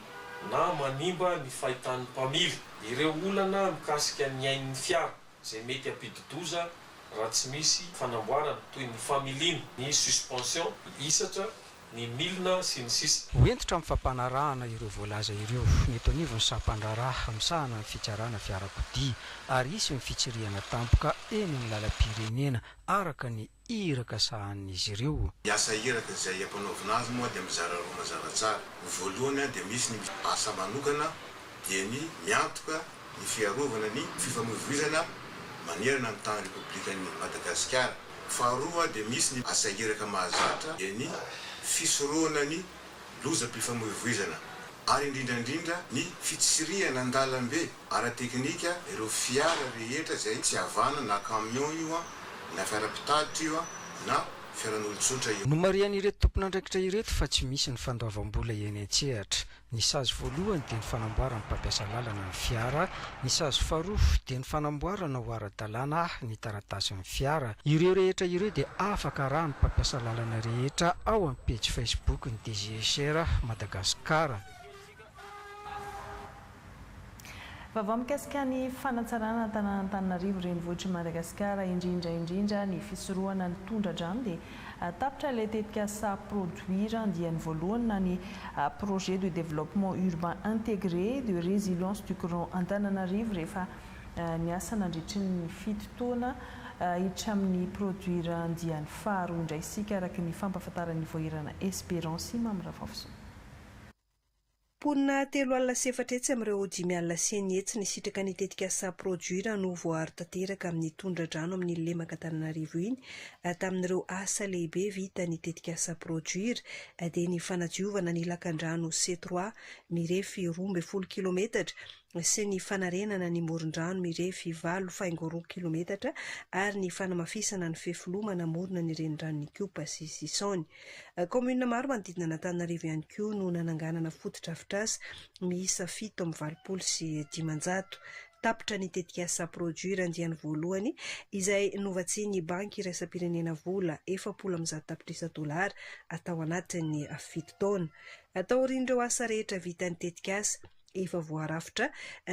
na manimba ny fahitan'ny mpamily. Ireo olana mikasika ny ain'ny fiara izay mety hampidi-doza raha tsy misy fanamboarana, toy ny familiana, ny suspension, ny hisatra, ny milina, sy ny sisa. Ho hentitra amin'ny fampanarahana ireo voalaza ireo ny eto anivon'ny sampandraharaha misahana ny fitsarana fiarakodia ary hisy ny fitsirihana tampoka eny amin'ny lalam-pirenena araka ny iraka sahanin'izy ireo. Ny asa iraka izay ampanaovina azy moa dia mizara roa mazava tsara. Ny voalohany dia misy ny asa manokana dia ny miantoka ny fiarovana ny fifamoivoizana manerana ny tany Repoblikan'i Madagasikara. Faharoa dia misy ny asa iraka mahazatra dia ny fisorohana ny lozam-pifamoivoizana ary indrindra indrindra ny fitsirihana an-dalambe ara-teknika ireo fiara rehetra izay tsy havana na camion io. Na fiara mpitatitra io na fiaran'olon-tsotra io. Nomarihan'ireto tompon'andraikitra ireto fa tsy misy ny fandoavam-bola eny an-tsehatra. Ny sazy voalohany dia ny fanamboaran'ny mpampiasa lalana ny fiara, ny sazy faharoa dia ny fanamboarana ho ara-dalàna ny taratasin'ny fiara. Ireo rehetra ireo dia afaka arahan'ny mpampiasa lalana rehetra ao amin'ny pejy Facebook ny DGSR Madagascar. Vaovao mikasika ny fanatsarana ny tanàn'Antananarivo renivohitr'i Madagasikara indrindra indrindra ny fisorohana ny tondra-drano dia tapitra ilay tetikasa Produir andiany voalohany na ny Projet de développement urbain intégré de résilience du Grand Antananarivo rehefa niasa nandritry ny fito taona hiditra amin'ny Produir andiany faharoa indray isika araka ny fampahafantaran'ny Voahirana Espérance Mamy Ravaofisoa. Mponina 440 amin'ireo 560 nisitraka ny tetikasa Produir no voaaro tanteraka amin'ny tondra-drano amin'ny lemaka Antananarivo iny tamin'ireo asa lehibe vita ny tetikasa Produir dia ny fanadiovana ny lakandrano C trois mirefy 12 kilometatra sy ny fanarenana ny moron-drano mirefy 8,2 kilometatra ary ny fanamafisana ny fefiloha manamorona ny reniranon'Ikopa sy Sisaony. Kaominina maro manodidina an'Antananarivo ihany koa no nananganana fotodrafitrasa miisa 587. Tapitra ny tetikasa Produir andiany voalohany izay novatsian'ny Banky iraisam-pirenena vola 140 tapitrisa dolara tao anatin'ny fito taona. Taorian'ireo asa rehetra vitan'ny tetikasa, Efa voarafitra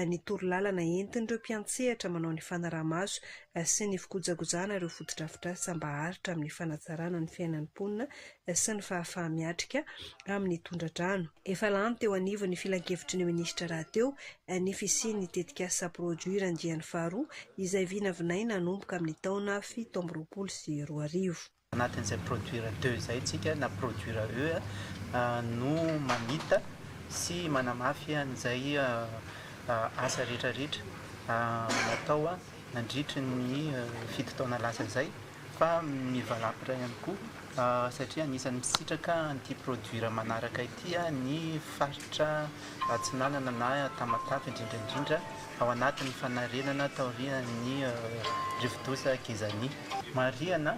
ny torolalana entin'ireo mpiantsehatra manao ny fanaraha-maso sy ny fikojakojana ireo fotodrafitrasa mba haharitra amin'ny fanatsarana ny fiainan'ny mponina sy ny fahafaha-miatrika amin'ny tondra-drano. Efa lany teo anivon'ny filankevitry ny minisitra rahateo ny fisian'ny tetikasa Produir andiany faharoa izay vinavinaina hanomboka amin'ny taona 2027. Anatin'izay produire deux izay tsika na produire E no mamita sy manamafy an'izay asa rehetra rehetra natao nandritry ny fito taona lasa izay fa mivalapitra ihany koa satria anisan'ny misitraka an'ity produire manaraka ity ny faritra Atsinanana na Tamatave indrindra indrindra ao anatin'ny fanarenana taorian'ny rivodoza Gezani. Marihana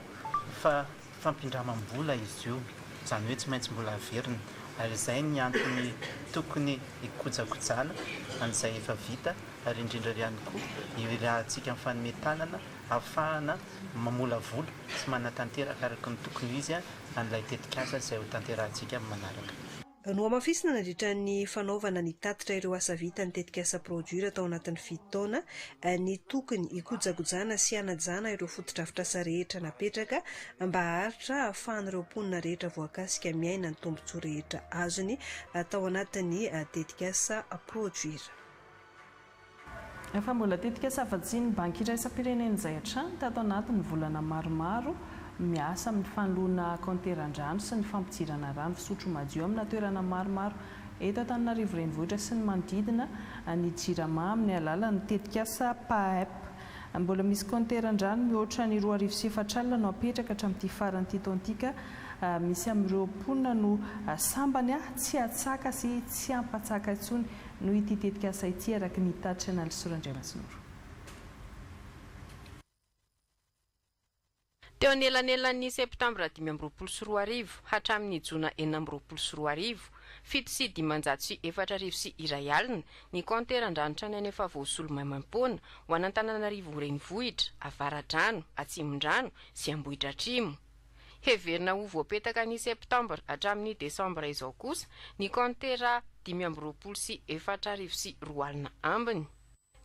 fa fampindramam-bola izy io, izany hoe tsy maintsy mbola averina, ary izay ny antony tokony hikojakojana an'izay efa vita ary indrindra ihany koa iarahantsika mifanome tanana ahafahana mamolavola sy manatanteraka araka ny tokony ho izy an'ilay tetikasa izay hotanterahantsika amin'ny manaraka. Nohamafisina nandritra ny fanaovana ny tatitra ireo asa vita ny tetikasa Produir tao anatin'ny fito taona ny tokony hikojakojana sy hanajana ireo fotodrafitrasa rehetra napetraka mba haharitra hahafahan'ireo mponina rehetra voakasika miaina ny tombontsoa rehetra azony tao anatin'ny tetikasa Produir. Efa mbola tetikasa vatsian'ny Banky iraisam-pirenena izay hatrany tato anatin'ny volana maromaro miasa amin'ny fanoloana kaonteran-drano sy ny fampidirana rano fisotro madio amina toerana maromaro eto Antananarivo Renivohitra sy ny manodidina ny Jirama amin'ny alalan'ny tetikasa PAEP. Mbola misy kaonteran-drano mihoatra ny 4004 no apetraka hatramin'ity faran'ity taona ity ka misy amin'ireo mponina no sambany tsy hatsaka sy tsy hampatsaka intsony noho ity tetikasa ity araka ny tatitra nalisoa Randriamasinoro. Teo anelanelan'ny septambra 2025 hatramin'ny jona 2026, 4507 ny kaonteran-drano tranainy efa voasolo maimaimpoana ho an'Antananarivo Renivohitra, Avaradrano, Atsimondrano sy Ambohidratrimo. Heverina ho voapetaka ny septambra hatramin'ny desambra izao kosa ny kaontera 225 ambiny.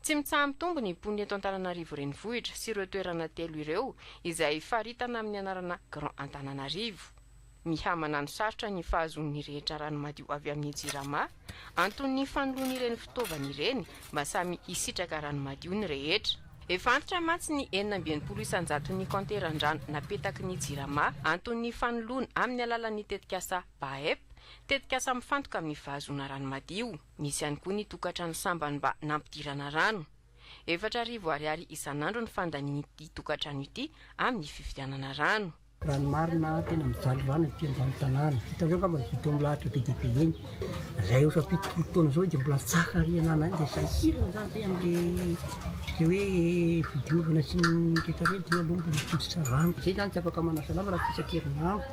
Tsy mitsaha-mitombo ny mponina eto Antananarivo Renivohitra sy ireo toerana telo ireo izay faritana amin'ny anarana Grand Antananarivo. Miha-manano sarotra ny fahazoan'ny rehetra rano madio avy amin'ny Jirama, anton'ny fanoloana ireny fitaovana ireny mba samy hisitraka rano madio ny rehetra. Efa antitra mantsy ny 66 isan-jaton'ny kaonteran-drano napetaky ny Jirama, anton'ny fanoloana amin'ny alalan'ny tetikasa BAEP, tetikasa mifantoka amin'ny fahazoana rano madio. Nisy ihany koa ny tokantrano sambany mba nampidirana rano. 4000 ariary isan'andro ny fandanian'ity tokantrano ity amin'ny fividianana rano. Raha ny marina, tena mijaly rano aty ambany tanàna. Hitanareo angamba ny bidon milahatra be dia be iny. Izay efa 70 taona izao dia mbola tsara ary anana any dia sahirana izany zay amin'le le hoe fidiovana sy ny rehetra rehetra aloha mbola tsotra rano. Zay izany tsy afaka manasa lamba raha tsy isan-kerinandro.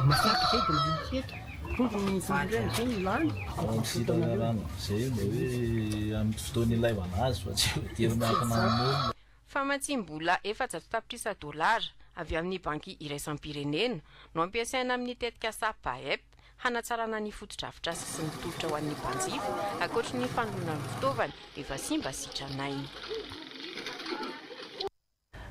Masaka izay dia manasa eto. Trondro ny trondro izay no lany. Amin'ny fihinanana rano izay mba hoe amin'ny fotoana ilaivana azy fa tsy voatery miankina amin'olona. Famatsiam-bola 400 tapitrisa dolara avy amin'ny Banky iraisam-pirenena no ampiasaina amin'ny tetikasa PAEP hanatsarana ny fotodrafitrasa sy ny tolotra ho an'ny mpanjifa ankoatry ny fanoloana ny fitaovana efa simba sy tranainy.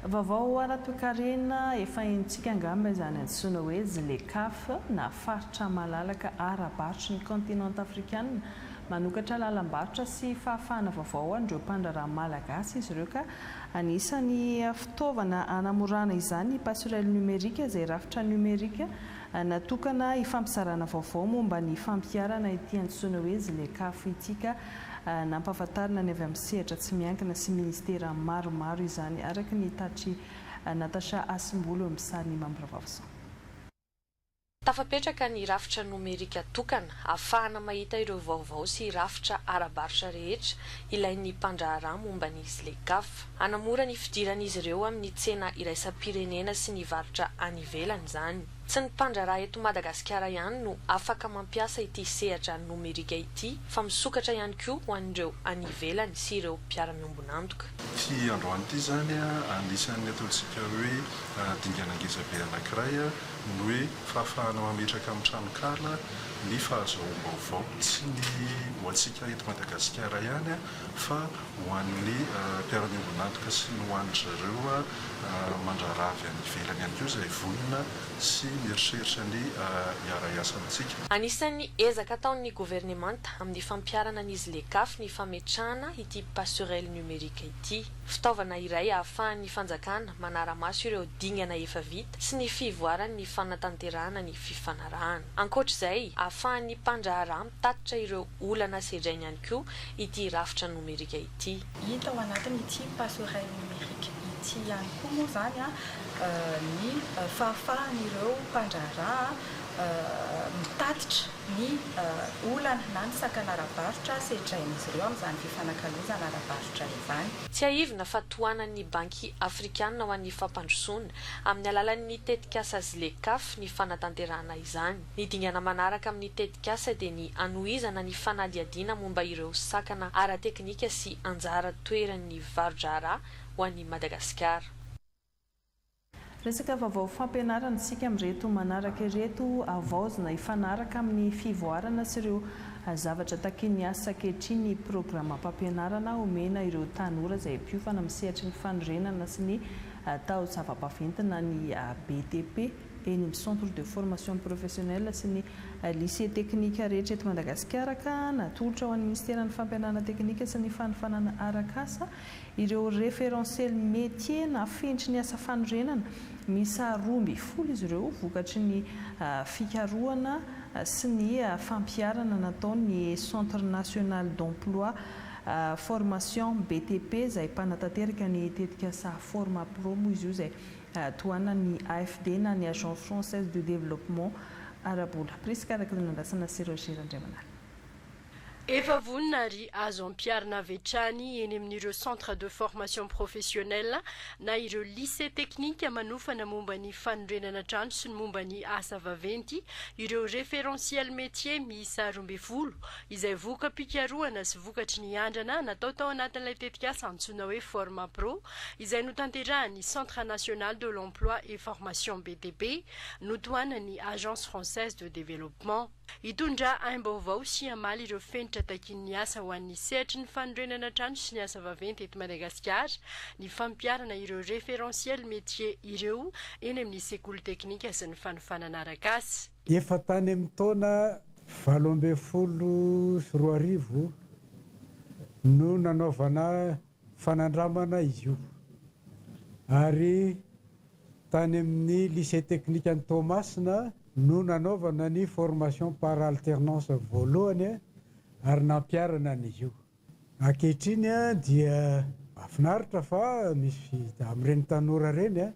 Vaovao ara-toekarena efa henontsika angamba izany antsoina hoe Zlecaf na faritra malalaka ara-barotry ny kaontinanta afrikanina. Manokatra lalam-barotra sy fahafahana vaovao ho an'ireo mpandraharaha malagasy izy ireo ka anisan'ny fitaovana hanamorana izany ny passerelle numérique izay rafitra nomerika natokana hifampizarana vaovao momba ny fampiharana ity antsoina hoe Zlecaf ity ka nampahafantarina ny avy amin'ny sehatra tsy miankina sy minisitera maromaro izany araka ny tatitr'i Natacha Hasimbolo eo amin'ny sarin'i Mamy Ravaoson. Tafapetraka ny rafitra nomerika tokana ahafahana mahita ireo vaovao sy rafitra ara-barotra rehetra ilain'ny mpandraharaha momba ny Zlecaf. Hanamora ny fidiran'izy ireo amin'ny tsena iraisam-pirenena sy ny varotra any ivelany izany. Tsy ny mpandraharaha eto Madagasikara ihany no afaka mampiasa ity sehatra nomerika ity fa misokatra ihany koa ho an'ireo any ivelany sy ireo mpiara-miombon'antoka. Ity androany ity izany anisan'ny ataontsika hoe dingana ngezabe anankiray ny hoe fahafahana mametraka amin'ny tranonkala ny fahazoam-baovao, tsy ny ho antsika eto Madagasikara ihany fa ho an'ny mpiara-miombon'antoka sy ny ho an-dry zareo mandraharaha avy any ivelany ihany koa izay vonona sy mieritreritra ny hiara-hiasa amintsika. Anisan'ny ezaka ataon'ny governemanta amin'ny fampiharana ny Zlecaf ny fametrahana ity passerelle numérique ity. Fitaovana iray ahafahan'ny fanjakana manara-maso ireo dingana efa vita sy ny fivoaran'ny fanatanterahana ny fifanarahana. Ankoatra izay, ahafahan'ny mpandraharaha mitatitra ireo olana sedrainy ihany koa ity rafitra nomerika ity. Hita ao anatin'ity passerelle numérique ity ihany koa moa izany ny fahafahan'ireo mpandraharaha mitatitra ny olana na ny sakana ara-barotra sedrain'izy ireo amin'izany fifanakalozana ara-barotra izany. Tsiahivina fa tohanan'ny Banky Afrikanina ho an'ny Fampandrosoana, amin'ny alalan'ny tetikasa Zlecaf ny fanatanterahana izany. Ny dingana manaraka amin'ny tetikasa dia ny hanohizana ny fanadihadiana momba ireo sakana ara-teknika sy anjara toeran'ny varo-draharaha ho an'i Madagasikara. Resaka vaovao fampianarana isika amin'ireto manaraka ireto, havaozina hifanaraka amin'ny fivoarana sy ireo zavatra takian'ny asa ankehitriny ny programam-pampianarana omena ireo tanora izay mpiofana amin'ny sehatry ny fanorenana sy ny taozava-baventy na ny BTP eny amin'ny Centre de formation professionnelle sy ny Lycée technique rehetra eto Madagasikara ka natolotra ho an'ny Minisiteran'ny Fampianarana teknika sy ny fanofanana arak'asa Ireo référentiel métier na fenitry ny asa fanorenana, miisa 12 izy ireo vokatry ny fikarohana sy ny fampiharana nataon'ny Centre National d'Emploi Formation BTP izay mpanatanteraka ny tetikasa Formapro moa izy io izay tohanan'ny AFD na ny Agence Française de Développement ara-bola. Prisca Rakotonandrasana sy Roger Randriamanala. Efa vonona ary azo ampiharina avy hatrany eny amin'ireo centres de formation professionnelle na ireo lycées techniques manofana momba ny fanorenana trano sy ny momba ny asa vaventy ireo référentiels métiers miisa 12 izay voka-pikarohana sy vokatry ny andrana natao tao anatin'ilay tetikasa antsoina hoe Formapro izay notanterahan'ny Centre national de l'emploi et formation BTP notohanan'ny Agence française de développement. Hitondra aim-baovao sy hamaly ireo fenitra takian'ny asa ho an'ny sehatry ny fanorenana trano sy ny asa vaventy eto Madagasikara ny fampiharana ireo référentiels métiers ireo eny amin'ny sekoly teknika sy ny fanofanana arak'asa. Efa tany amin'ny taona 2018 no nanaovana fanandramana izy io ary tany amin'ny Lycée Technique an'i Toamasina no nanaovana ny formation par alternance voalohany ary nampiharana an'izy io. Ankehitriny dia mahafinaritra fa misy amin'ireny tanora ireny.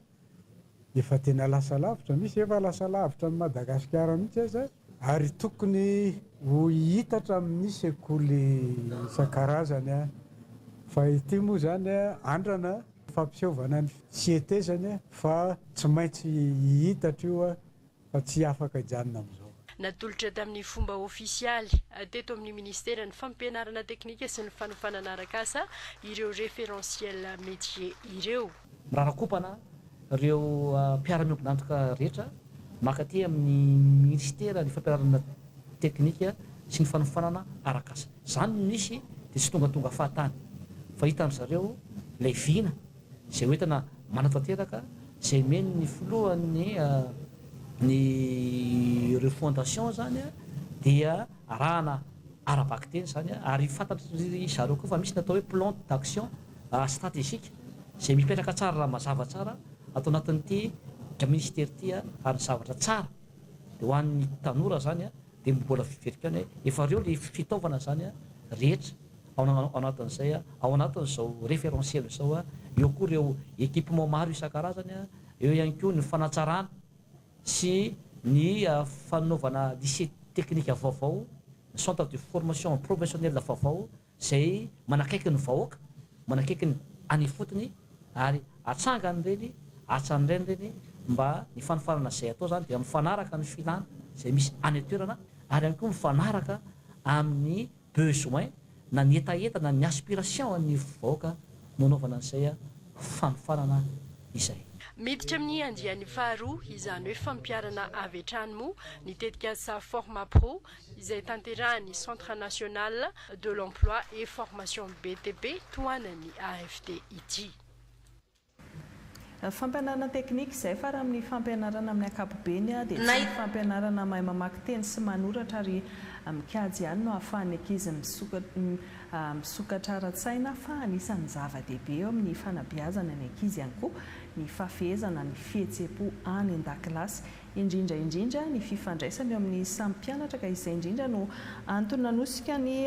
Efa tena lasa lavitra, misy efa lasa lavitra an'i Madagasikara mihitsy aza ary tokony ho hitatra amin'ny sekoly isan-karazany fa ity moa izany andrana fampisehovana ny fihetezany fa tsy maintsy hihitatra io fa tsy afaka hijanona amin'izao. Natolotra tamin'ny fomba ofisialy teto amin'ny Minisiteran'ny Fampianarana Teknika sy ny Fanofanana Arak'asa ireo référentiel métier ireo. Mirarakompana ireo mpiara-miombon'antoka rehetra mankaty amin'ny Minisiteran'ny Fampianarana Teknika sy ny Fanofanana Arak'asa. Izany no nisy dia tsy tongatonga fahatany fa hitan-dry zareo ilay vina izay hoentina manatanteraka izay omen'ny filohan'ny ny refondation izany dia arahana ara-bakiteny izany ary fantatry zareo koa fa misy ny atao hoe plan d'action stratégique izay mipetraka tsara raha mazava tsara ato anatin'ity ministera ity ary ny zavatra tsara dia ho an'ny tanora izany dia mbola fiveriko ihany hoe efa ireo ilay fitaovana izany rehetra ao anatin'izay, ao anatin'izao référentiel izao, eo koa ireo équipement maro isan-karazany, eo ihany koa ny fanatsarana sy ny fanaovana lycée technique vaovao, ny centre de formation professionnelle vaovao izay manakaiky ny vahoaka, manakaiky ny any ifotony ary atsangany ireny, atsan'ireny ireny mba ny fanofanana izay atao izany dia mifanaraka amin'ny filana izay misy any an-toerana ary ihany koa mifanaraka amin'ny besoin na ny hetaheta na ny aspiration an'ny vahoaka no anaovana an'izay fanofanana izay. Miditra amin'ny andiany faharoa, izany hoe fampiharana avy hatrany moa ny tetikasa Formapro izay tanterahan'ny Centre National de l'Emploi et Formation BTP tohanan'ny AFD ity. Fampianarana teknika izay fa raha amin'ny fampianarana amin'ny ankapobeny dia tsy ny fampianarana mahay mamaky teny sy manoratra ary mikajy ihany no ahafahan'ny ankizy misokatra ara-tsaina fa anisan'ny zava-dehibe eo amin'ny fanabeazana ny ankizy ihany koa ny fahafehezana ny fihetseham-po any an-dakilasy indrindra indrindra ny fifandraisana eo amin'ny samy mpianatra ka izay indrindra no antony nanosika ny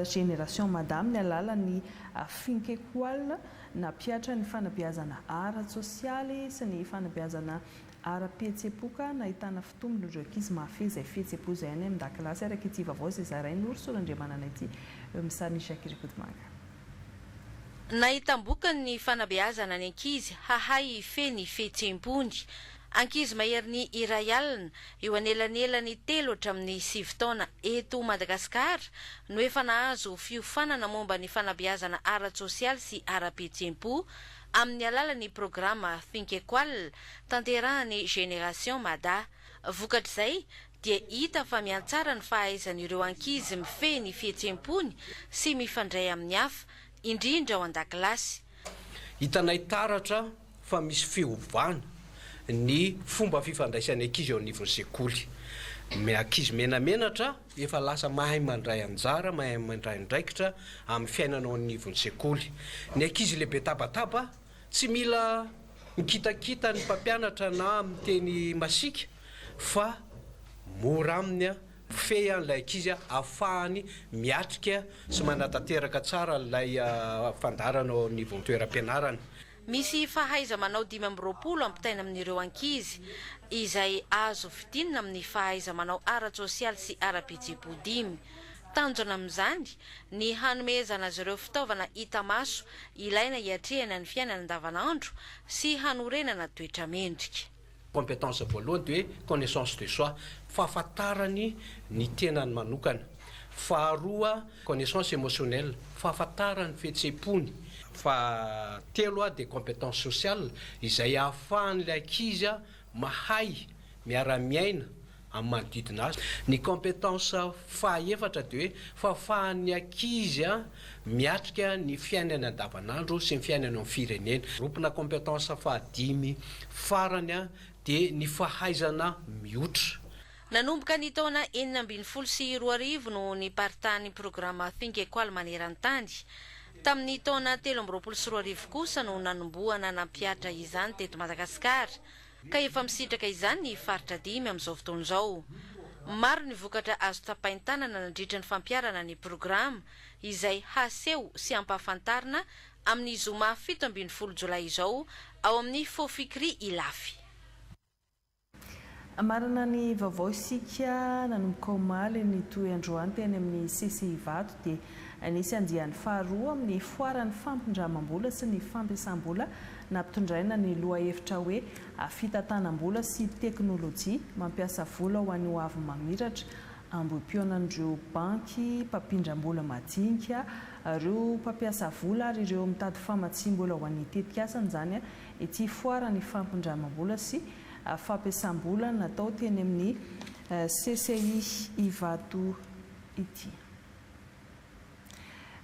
Génération Mada amin'ny alalan'ny Finkekoal Nampihatra ny fanabeazana ara-tsosialy sy ny fanabeazana ara-pihetseham-po ka nahitana fitombony ireo ankizy mahafehy izay fihetseham-po izay any amin-dakilasy araka ity vaovao izay zarain'i Norosoa Randriamanana ity eo amin'ny sarin'i Jacques Rakotomanga. Nahitam-bokany ny fanabeazana ny ankizy hahay hifehy ny fihetseham-pony. Ankizy maherin'ny iray alina, eo anelanelan'ny telo hatramin'ny sivy taona eto Madagasikara no efa nahazo fiofanana momba ny fanabeazana ara-tsosialy sy ara-pihetseham-po amin'ny alalan'ny programa Think-Equal tanterahan'ny Génération Mada. Vokatr'izay dia hita fa miantsara ny fahaizan'ireo ankizy mifehy ny fihetseham-pony sy mifandray amin'ny hafa, indrindra ao an-dakilasy. Hitanay taratra fa misy fiovana ny fomba fifandraisan'ny ankizy eo anivon'ny sekoly. Ny ankizy menamenatra efa lasa mahay mandray anjara, mahay mandray andraikitra amin'ny fiainana ao anivon'ny sekoly. Ny ankizy lehibe tabataba tsy mila mikitakita ny mpampianatra na miteny masiaka fa mora aminy mifehy an'ilay ankizy ahafahany miatrika sy manatanteraka tsara ilay fandaharana ao anivon'ny toeram-pianarana. Misy fahaiza-manao 25 ampitaina amin'ireo ankizy, izay azo fintinina amin'ny fahaiza-manao ara-tsosialy sy ara-pihetseham-po dimy. Tanjona amin'izany ny hanomezana azy ireo fitaovana hita maso ilaina hiatrehana ny fiainana andavanandro sy hanorenana toetra mendrika. Compétence voalohany dia hoe connaissance de soi, fahafantarany ny tenany manokana. Faharoa connaissance émotionnelle, fahafantarany ny fihetseham-pony. Fahatelo dia compétence sociale, izay ahafahan'ilay ankizy mahay miara-miaina amin'ny manodidina azy. Ny compétence fahaefatra dia hoe fahafahan'ny ankizy miatrika ny fiainany andavanandro sy ny fiainany eo amin'ny firenena. Rompina compétence fahadimy farany dia ny fahaizana miotra. Nanomboka ny taona 2016 no niparitahan'ny programa Think Equal maneran-tany. Tamin'ny taona 2023 kosa no nanombohana nampihatra izany teto Madagasikara. ka efa misitraka izany ny faritra dimy amin'izao fotoana izao. Maro ny vokatra azo tsapain-tanana nandritra ny fampiharana ny programa, izay haseho sy hampahafantarina amin'ny zoma 17 jolay izao ao amin'ny Fofikri Ilafy. Marina ny vaovao isika nanomboka omaly nitohy androany teny amin'ny CCI Ivato dia nisy andiany faharoa amin'ny foaran'ny fampindramam-bola sy ny fampiasam-bola nampitondraina ny lohahevitra hoe fitantanam-bola sy teknolojia mampiasa vola ho an'ny hoavy mamiratra Ambohipihaonan'ireo banky mpampindram-bola madinika, ireo mpampiasa vola ary ireo mitady famatsiam-bola ho an'ny tetikasany izany ity foaran'ny fampindramam-bola sy fampiasam-bola natao teny amin'ny CCI Ivato ity.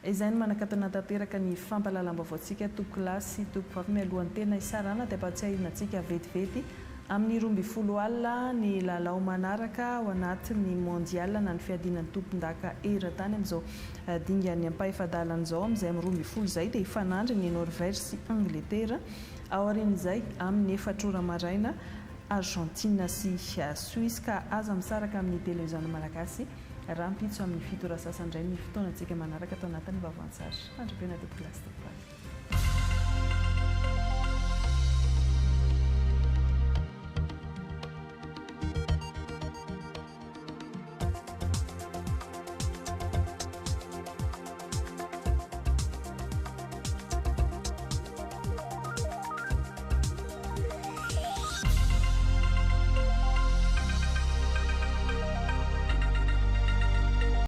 Izay no manakatona tanteraka ny fampahalalam-baovaontsika tompokolahy sy tompokovavy mialohan'ny tena hisarahana dia ampahatsiahivina antsika vetivety amin'ny 12 alina ny lalao manaraka ao anatin'ny Mondial na ny fiadiana ny tompondaka eran-tany amin'izao dingan'ny ampahefa-dalana izao amin'izay amin'ny 12 izay dia hifanandrina i Norvège sy Angletera Aorian'izay, amin'ny efatra ora maraina, Argentine sy Suisse ka aza misaraka amin'ny Televiziona Malagasy rahampitso amin'ny fito ora sasany indray ny fotoanantsika manaraka ato anatin'ny Vaovao an-tsary. Mandra-pihaona tompokolahy sy tompovavy.